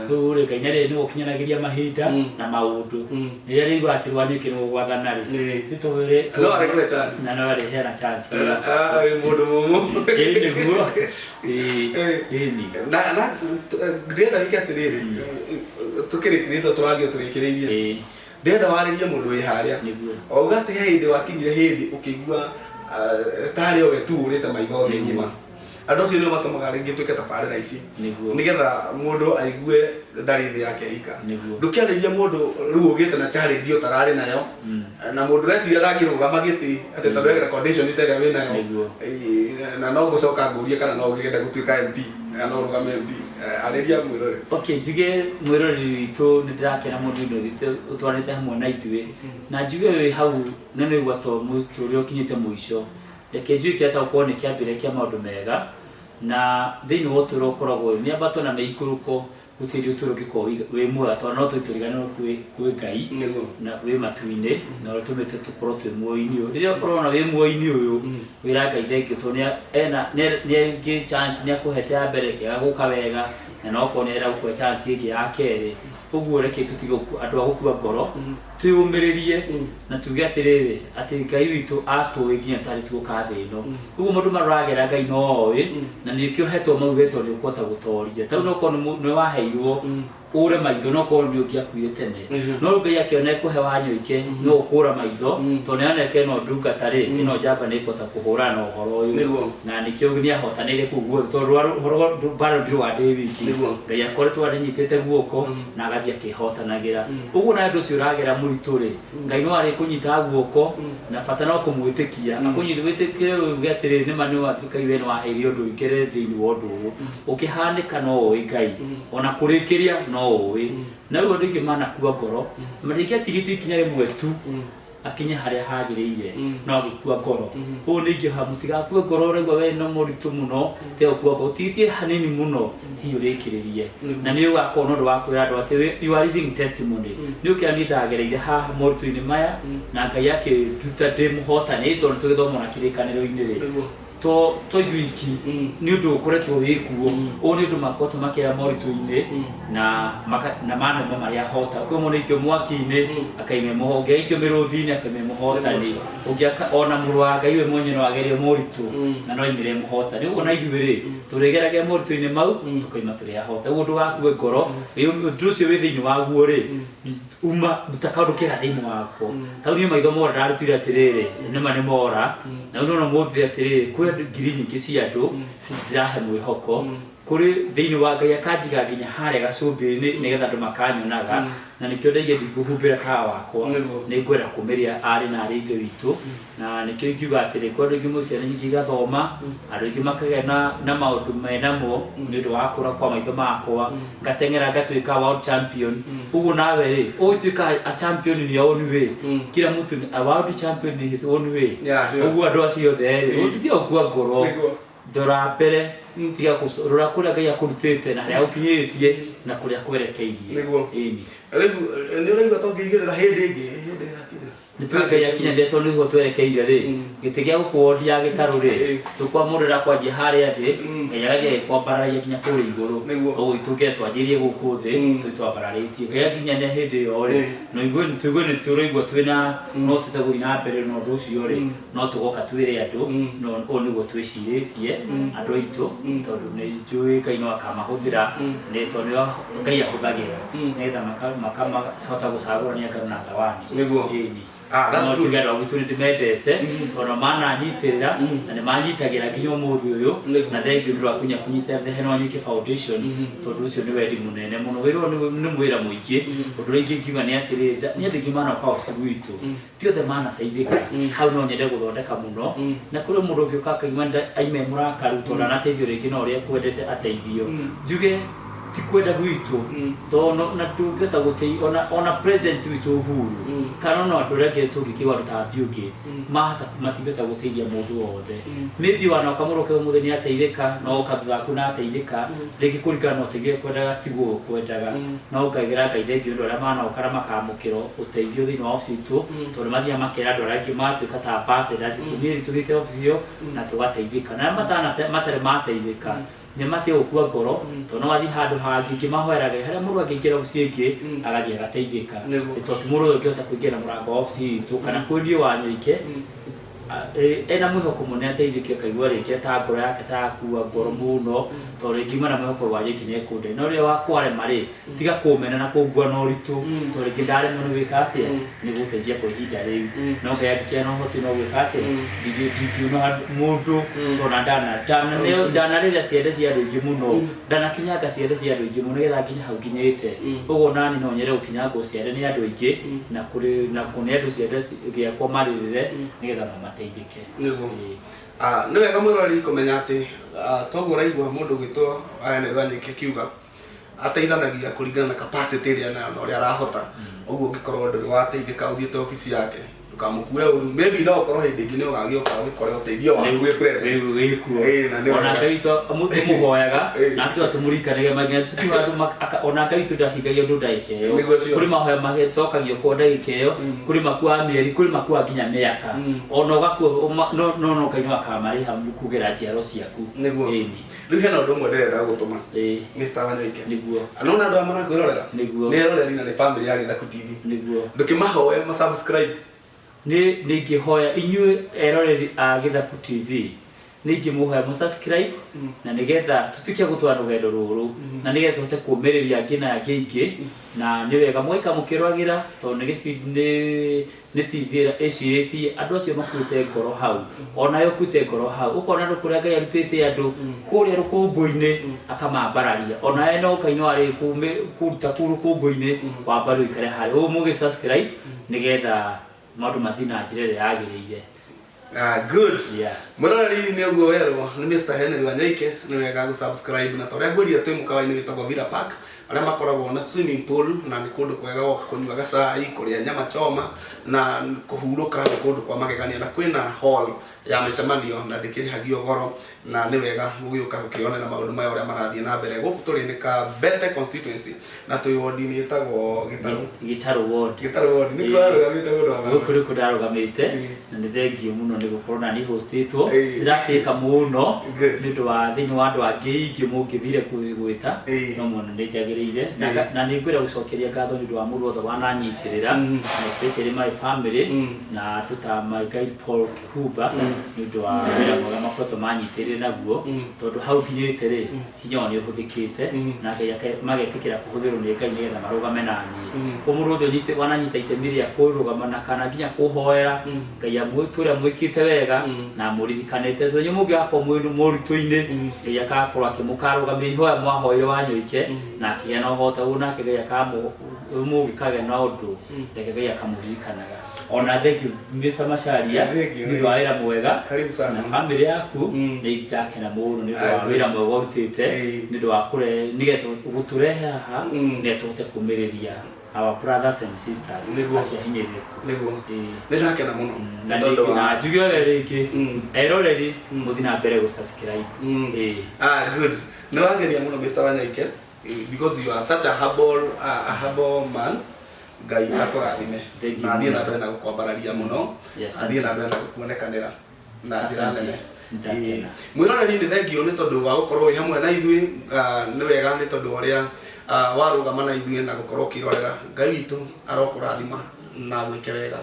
rĩu rĩ Ngai nĩ nĩwe ũkinyanagĩria mahinda na maũndũ rĩrĩa rĩigua atĩ rwanyũki nĩ gwathana rĩ nĩtũwĩre No arĩkũhe chance. Na no arĩheana chance. Wĩ mũndũ mũmũ. Ĩĩ nĩguo. Ĩĩ ĩni. Na ndĩrenda wĩke atĩrĩrĩ, tũkĩrĩkĩrĩria tondũ tũrathiĩ o tũrĩkĩrĩirie. Ndĩrenda warĩrie mũndũ wĩ harĩa. Wauga atĩ he hĩndĩ wakinyire hĩndĩ ũkĩigua tarĩ o we tu ũrĩte maitho thĩ ng'ima. Andũ acio nĩo matũmaga rĩngĩ twĩke tabarĩra ici. Nĩgetha mũndũ aigue ndarĩ thĩ yake ika. Ndũkĩarĩria mũndũ rĩu ũgĩte na challenge ũtararĩ nayo. Na mũndũ ũreciria ndangĩrũgama gĩtĩ atĩ tondũ ena condition ta ĩrĩa wĩnayo. Na no ngũcoka ngũrie kana no ũngĩenda gũtuĩka MP na no ũrũgame MP. Arĩria mwĩroreri. Okay, njuge mwĩroreri witũ nĩ ndĩrakena mũno nĩ ũndũ ũthiĩte ũtwaranĩte hamwe na ithuĩ. Na njuge wĩ hau na nĩ ũraigua to mũtũrĩre ũkinyĩte mũico. Reke njuge kĩrĩa gũkorwo nĩ kĩambĩrĩria kĩa maũndũ mega na thĩinĩ wa ũtũũro ũkoragwo wĩ mĩambato na mĩikũrũko gũtirĩ ũtũũro ũngĩkorwo wĩ mwega tondũ no tũriganĩrwo kwĩ Ngai na wĩ matu-inĩ na ũrĩa ũtũmĩte tũkorwo twĩ muoyo-inĩ ũyũ. Rĩrĩa ũkorwo wĩ muoyo-inĩ ũyũ wĩra Ngai thengiũ tondũ ena nĩ ĩngĩ chance nĩ akũhete ya mbere ĩkĩaga gũka wega na no okorwo nĩ arenda gũkũhe chance ĩngĩ ya kerĩ. Ũguo reke tũtige andũ a gũkua ngoro twĩyũmĩrĩrie na tuge atĩrĩrĩ atĩ Ngai witũ atũĩ nginya tarĩ tuoka thĩ ĩno. Ũguo maũndũ marĩa ũragera Ngai no oĩ na nĩkĩo ũhetwo mau we tondũ nĩ ũkũhota gũtoria. Ta rĩu no okorwo nĩ waheirwo ũre maitho no okorwo nĩ ũngĩakuire tene. No rĩu Ngai akĩona ekũhe wanyoike no ũkũra maitho tondũ nĩ onete ĩno ndungata rĩ ĩno njamba nĩ ĩkũhota kũhũrana na ũhoro ũyũ. Na nĩkĩo nĩ ahotanĩire kũu guothe tondũ ũhoro mbara ndĩrũaga ndĩ wiki. Ngai akoretwo anyiitĩte guoko na agathiĩ akĩhotanagĩra. Ũguo na ũndũ ũcio ũragera mũritũ rĩ Ngai no arĩkũnyitaga guoko na bata no kũmwĩtĩkia akũnyite wĩtĩkĩre uge atĩrĩrĩ nĩma nĩ Ngai we nĩ waheire ũndũ ũingĩre thĩinĩ wa ũndũ ũyũ ũkĩhanĩka no ũĩ Ngai ona kũrĩkĩria no ũĩ na rĩu andũ aingĩ manakua ngoro matingĩatigĩtio ikinya rĩmwe tu akinye harĩa hagĩrĩire no agĩkua ngoro ũũ nĩ ingĩhoya mũtigakue ngoro ũraigua we no mũritũ mũno tiga gũkua ngoro ũtigĩtie hanini mũno hihi ũrĩkĩrĩrie na nĩ ũgakorwo na ũndũ wa kwĩra andũ atĩ you are living testimony nĩ ũkĩra niĩ ndagereire haha moritũ-inĩ maya na Ngai akĩnduta ndĩ mũhotani tondũ tũgĩthoma ona kĩrĩkanĩro-inĩ rĩ to ithuĩ iki nĩ ũndũ ũkoretwo wĩ kuo ũũ nĩ ũndũ makoretwo makĩra moritũ-inĩ na na manoma marĩa ahota kwĩ mũndũ aikio mwaki-inĩ akaime ũngĩ aikio mĩrũthi-inĩ akaime mũhotani ũngĩ ona mũrũ wa Ngai we mwenyewe no agerie moritũ na no aimĩre mũhotani ũguo na ithuĩ rĩ tũrĩgeragia moritũ-inĩ mau tũkaima tũrĩ ahota ũguo ndũgakue ngoro ũndũ ũcio wĩ thĩinĩ waguo rĩ uma ruta kaũndũ kega thĩinĩ wako tau niĩ maitho mora ndarutire atĩrĩrĩ nĩma nĩ mora na rĩu nona ũmũthĩ atĩrĩrĩ kwĩ andũ ngiri nyingĩ cia andũ ndĩrahe mwĩhoko kũrĩ thĩinĩ wa Ngai akanjiga nginya harĩa gacũmbĩrĩ nĩgetha andũ makanyonaga na nĩkĩo ndaigire ndikũhumbĩra tawa wakwa nĩ ngwenda kũmĩrĩa arĩ na arĩ ithe witũ na nĩkĩo ingiuga atĩrĩ kwĩ andũ aingĩ mũciĩ ciana nyingĩ igathoma andũ aingĩ makagĩa na maũndũ menamo nĩ ũndũ wa kũra kwa maitho makwa ngateng'era ngatuĩka world champion ũguo nawe rĩ ũgũtuĩka a champion in your own way kila mtu ni a world champion in his own way ũguo andũ acio othe rĩ ũtiga gũkua ngoro ndora mbere tiga rora kũrĩa Ngai akũrutĩte na harĩa agũkinyĩtie na kũrĩa kwerekeirie. Nĩguo. Rĩu nĩ ũraigua ta ũngĩigĩrĩra hĩndĩ ĩngĩ hĩndĩ yakinya. Nĩ tũĩ Ngai akinyanĩre tondũ nĩguo twerekeire rĩ, gĩtĩ gĩa gũkũ wondi ya Gĩtarũ rĩ, tũkwamũrĩra kwanjia harĩa thĩ, Ngai agathiĩ agĩkwambararagia nginya kũrĩa igũrũ. Ũguo itũngĩra twanjĩrĩrie gũkũ thĩ, tũthiĩ twambararĩtie. Ngai akinyanĩra hĩndĩ ĩyo rĩ, na ũigue tũigue nĩ tũraigua twĩna no tũhote gũthiĩ na mbere na ũndũ ũcio rĩ, no tũgoka twĩre andũ, no ũũ nĩguo twĩcirĩtie andũ aitũ, tondũ nĩ njũĩ Ngai no akamahũthĩra, nĩ tondũ nĩo Ngai ahũthagĩra, nĩgetha makahota gũcagũrania ngano na thawani. Nĩguo. Ĩni. Ah, that's No good. njuge andũ a gwitũ nĩ ndĩmendete tondũ mananyitĩrĩra na nĩ manyitagĩra nginya ũmũthĩ ũyũ. Nĩguo. Na thengiũ nĩ ũndũ wa kũnya kũnyitĩra The Henry Wanyoike Foundation, tondũ ũcio nĩ wendi mũnene mũno. Wĩra ũyũ nĩ wĩra mũingĩ. Ũndũ ũrĩa ingĩngiuga nĩ atĩrĩrĩ, nĩ andũ aingĩ manoka obici gwitũ, ti othe manateithĩka. Hau no nyende gũthondeka mũno, na kũrĩ mũndũ ũngĩũka akaigua aime mũrakaru tondũ ndanateithio rĩngĩ na ũrĩa ekwendete ateithio. Njuge ti kwenda gwitũ, tondũ na ndũngĩhota gũteithia ona president witũ Uhuru, kana ona andũ arĩa angĩ tũngĩkĩgwa andũ ta Bill Gates, mahota matingĩhota gũteithia mũndũ wothe. Maybe wanoka mũroke ũmũthĩ nĩ ateithĩka, no oka thutha waku na ateithĩka rĩngĩ kũringana na ũteithio ekwendaga tiguo ũkwendaga. No ngaigĩra Ngai thengiũ nĩ ũndũ arĩa manoka na makamũkĩra ũteithio thĩinĩ wa obici itũ, tondũ mathiaga makera andũ arĩa angĩ, magatuĩka ta ambassadors. Ithuĩ tũthiĩte obici ĩyo na tũgateithĩka, na arĩa matarĩ mateithĩka nĩ matige gũkua ngoro, tondũ no wathiĩ handũ hangĩ ngĩmahoera Ngai harĩa mũndũ angĩingĩra obici ĩngĩ agathiĩ agateithĩka. Nĩ tondũ ti mũndũ ũrĩa ũngĩhota kũingĩra na mũrango wa obici itũ kana kwĩ niĩ Wanyoike, ena mwĩhoko mũnene ateithĩke, akaigua rĩngĩ ta ngoro yake ta yakua ngoro mũno, tondũ rĩngĩ auma na mwĩhoko Wanyoike nĩ ekũndeithia, no rĩrĩa wakwarema rĩ, tiga kũmena na kũngua na ũritũ, tondũ rĩngĩ ndaremwo nĩ gwĩka atĩa, nĩ gũteithia kwa ihinda rĩu. No Ngai angĩkĩgĩa na ũhoti no gwĩka atĩa, ndingiũnũha mũndũ, tondũ na ndanarĩra ciande cia andũ aingĩ mũno, ndanakinyanga ciande cia andũ aingĩ mũno nĩgetha nginye hau nginyĩte. Ũguo nani no nyende gũkinyangwo ciande nĩ andũ aingĩ, na kũrĩ na kũne andũ ciande gĩakwa marĩrĩre nĩgetha mamateithĩke. Nĩguo. Nĩ wega mwĩroreri kũmenya atĩ, toguo ũraigua mũndũ ũgwĩtwo Henry Wanyoike akiuga ateithanagia kũringana na capacity ĩrĩa enayo na ũrĩa arahota. Ũguo ũngĩkorwo ndũrĩ wateithĩka ũthiĩte obici yake, ndũkamũkue ũru. Maybe no ũkorwo hĩndĩ ĩngĩ nĩ ũgagĩũka ũgĩkore ũteithio waku wĩ present. Rĩu wĩkuo. Ĩĩ, na nĩ Ona wega. Ngai witũ tũmũhoyaga na atũra tũmũririkanage maingĩ, tũtiuga andũ ona Ngai witũ ndahingagia ũndũ ndagĩka ĩyo. Nĩguo cio. Kũrĩ mahoya magĩcokagio kwa ndagĩka ĩyo, kũrĩ makuaga mĩeri, kũrĩ makuaga nginya mĩaka. Ona ũgakua, no no Ngai no akamarĩha kũgerera njiaro ciaku. Nĩguo. Ĩni. Rĩu hena ũndũ ũmwe ndĩrenda gũtũma. Ĩĩ. Mr. Wanyoike. Nĩguo. Nona andũ aya marakwĩrorera? Nĩguo. Nĩ eroreri na nĩ family ya Gĩthaku TV. Nĩguo. Ndũkĩmahoe ma subscribe. Nĩ nĩingĩhoya inyuĩ eroreri a Gĩthaku TV, nĩ ingĩmũhoya mũ subscribe, na nĩgetha tũtuĩke a gũtwara rũgendo rũrũ, na nĩgetha tũhote kũũmĩrĩria angĩ na angĩ aingĩ, na nĩ wega mũgaikara mũkĩroragĩra, tondũ nĩ gĩbindi, nĩ TV ĩrĩa ĩcirĩtie andũ acio makuĩte ngoro hau, onawe ũkuĩte ngoro hau, ũkona andũ kũrĩa Ngai arutĩte andũ kũrĩa rũkũngũ-inĩ akamambararia, onawe no Ngai no arĩ kũruta kũu rũkũngũ-inĩ wambare ũikare harĩa ũũ mũgĩ subscribe nĩgetha maũndũ mathiĩ na njĩra ĩrĩa yagĩrĩire. Good. Yeah. Mwĩroreri nĩ ũguo werwo nĩ Mr. Henry Wanyoike, nĩ wega gũ subscribe, na torĩa ngwĩrire twĩ mũkawa-inĩ wĩtagwo Villa Park, arĩa makoragwo na swimming pool, na nĩ kũndũ kwega gwoka kũnyua gacai, kũrĩa nyama choma na kũhurũka. Nĩ kũndũ kwa magegania, na kwĩna hall ya mĩcemanio na ndĩkĩrĩhagio goro, na nĩ wega gũgĩũka gũkĩonera maũndũ maya ũrĩa marathiĩ na mbere. Gũkũ tũrĩ nĩ Kabete constituency na twĩ ward-inĩ ĩtagwo Gĩtarũ. Gĩtarũ ward. Gĩtarũ ward nĩ kũrarũgamĩte mũndũ wa Gũkũ nĩkuo ndarũgamĩte, na nĩ thengio mũno nĩ gũkorwo na niĩ hostĩtwo. Ndĩratĩĩka mũno nĩ ũndũ wa thĩinĩ wa andũ angĩ aingĩ mũngĩthire gwĩta, no muona nĩ njagĩrĩire. Na nĩ ngwenda gũcokeria ngatho nĩ ũndũ wa mũndũ wothe wananyitĩrĩra, na especially my family, na andũ ta my guide Paul Kihumba, nĩ ũndũ wa wĩra mwega makoretwo manyitĩrĩire naguo, tondũ hau nginyĩte rĩ, hinya wao nĩ ũhũthĩkĩte, na Ngai magetĩkĩra kũhũthĩrwo nĩ Ngai nĩgetha marũgame na niĩ. Koguo mũndũ wothe wananyita itemi rĩa kũrũgama na kana nginya kũhoera, Ngai amwĩtũre amwĩkĩte wega na amũririkanĩte, tondũ inyuĩ mũngĩgakorwo mwĩ moritũ-inĩ, Ngai agakorwo akĩmũkarũgamia ihoya mwahoire Wanyoike na akĩgĩa na ũhota ũguo, nake Ngai mũngĩkagĩa na ũndũ, reke Ngai akamũririkanaga. Ona thank you Mr. Macharia Thank you. nĩ ũndũ wa wĩra mwega Karibu sana. na family yaku. Nĩ ndakena mũno nĩ ũndũ wa Good. wĩra mwega ũrutĩte, nĩ ũndũ wa kũre nĩgetha gũtũrehe haha, nĩgetha tũhote kũmĩrĩria our brothers and sisters Nĩguo. acio ahinyĩrĩrĩku. Nĩguo. Ĩĩ. Nĩ ndakena mũno. Na Nĩ tondũ ningĩ na njuge ũrĩa rĩngĩ, eroreri mũthiĩ na mbere gũ subscribe. Ĩĩ. Good. Nĩ wangenia mũno Mr. Wanyoike, because you are such a humble man. Ngai akũrathime. Thank you Na athiĩ mũno. na mbere na gũkwambararia mũno. Yes, Athiĩ na mbere na gũkuonekanĩra na njĩra Asante. nene. Ndakena. Ĩĩ. Mwĩroreri, nĩ thengio nĩ tondũ wa gũkorwo wĩ hamwe na ithuĩ. Nĩ wega nĩ tondũ wa ũrĩa warũgama na ithuĩ na gũkorwo ũkĩrorera. Ngai witũ arokũrathima na gwĩke wega.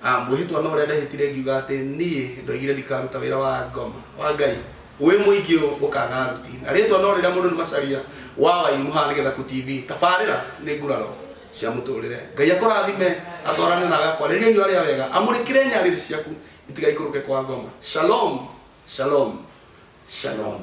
Mwĩhĩtwa no ũrĩa ndehĩtire ngiuga atĩ niĩ ndoigire ndikaruta wĩra wa ngoma wa Ngai wĩ mũingĩ ũũ ũkaga aruti, na rĩtwa no rĩrĩa mũndũ nĩ Macaria wa Wairimũ haha nĩ Gĩthaku TV. Tabarĩra nĩ nguraro cia mũtũrĩre. Ngai akũrathime, atwarane nawe, akwarĩrie inyuĩ arĩa wega, amũrĩkĩre nyarĩrĩ ciaku itigaikũrũke kwa ngoma. Shalom, shalom, shalom.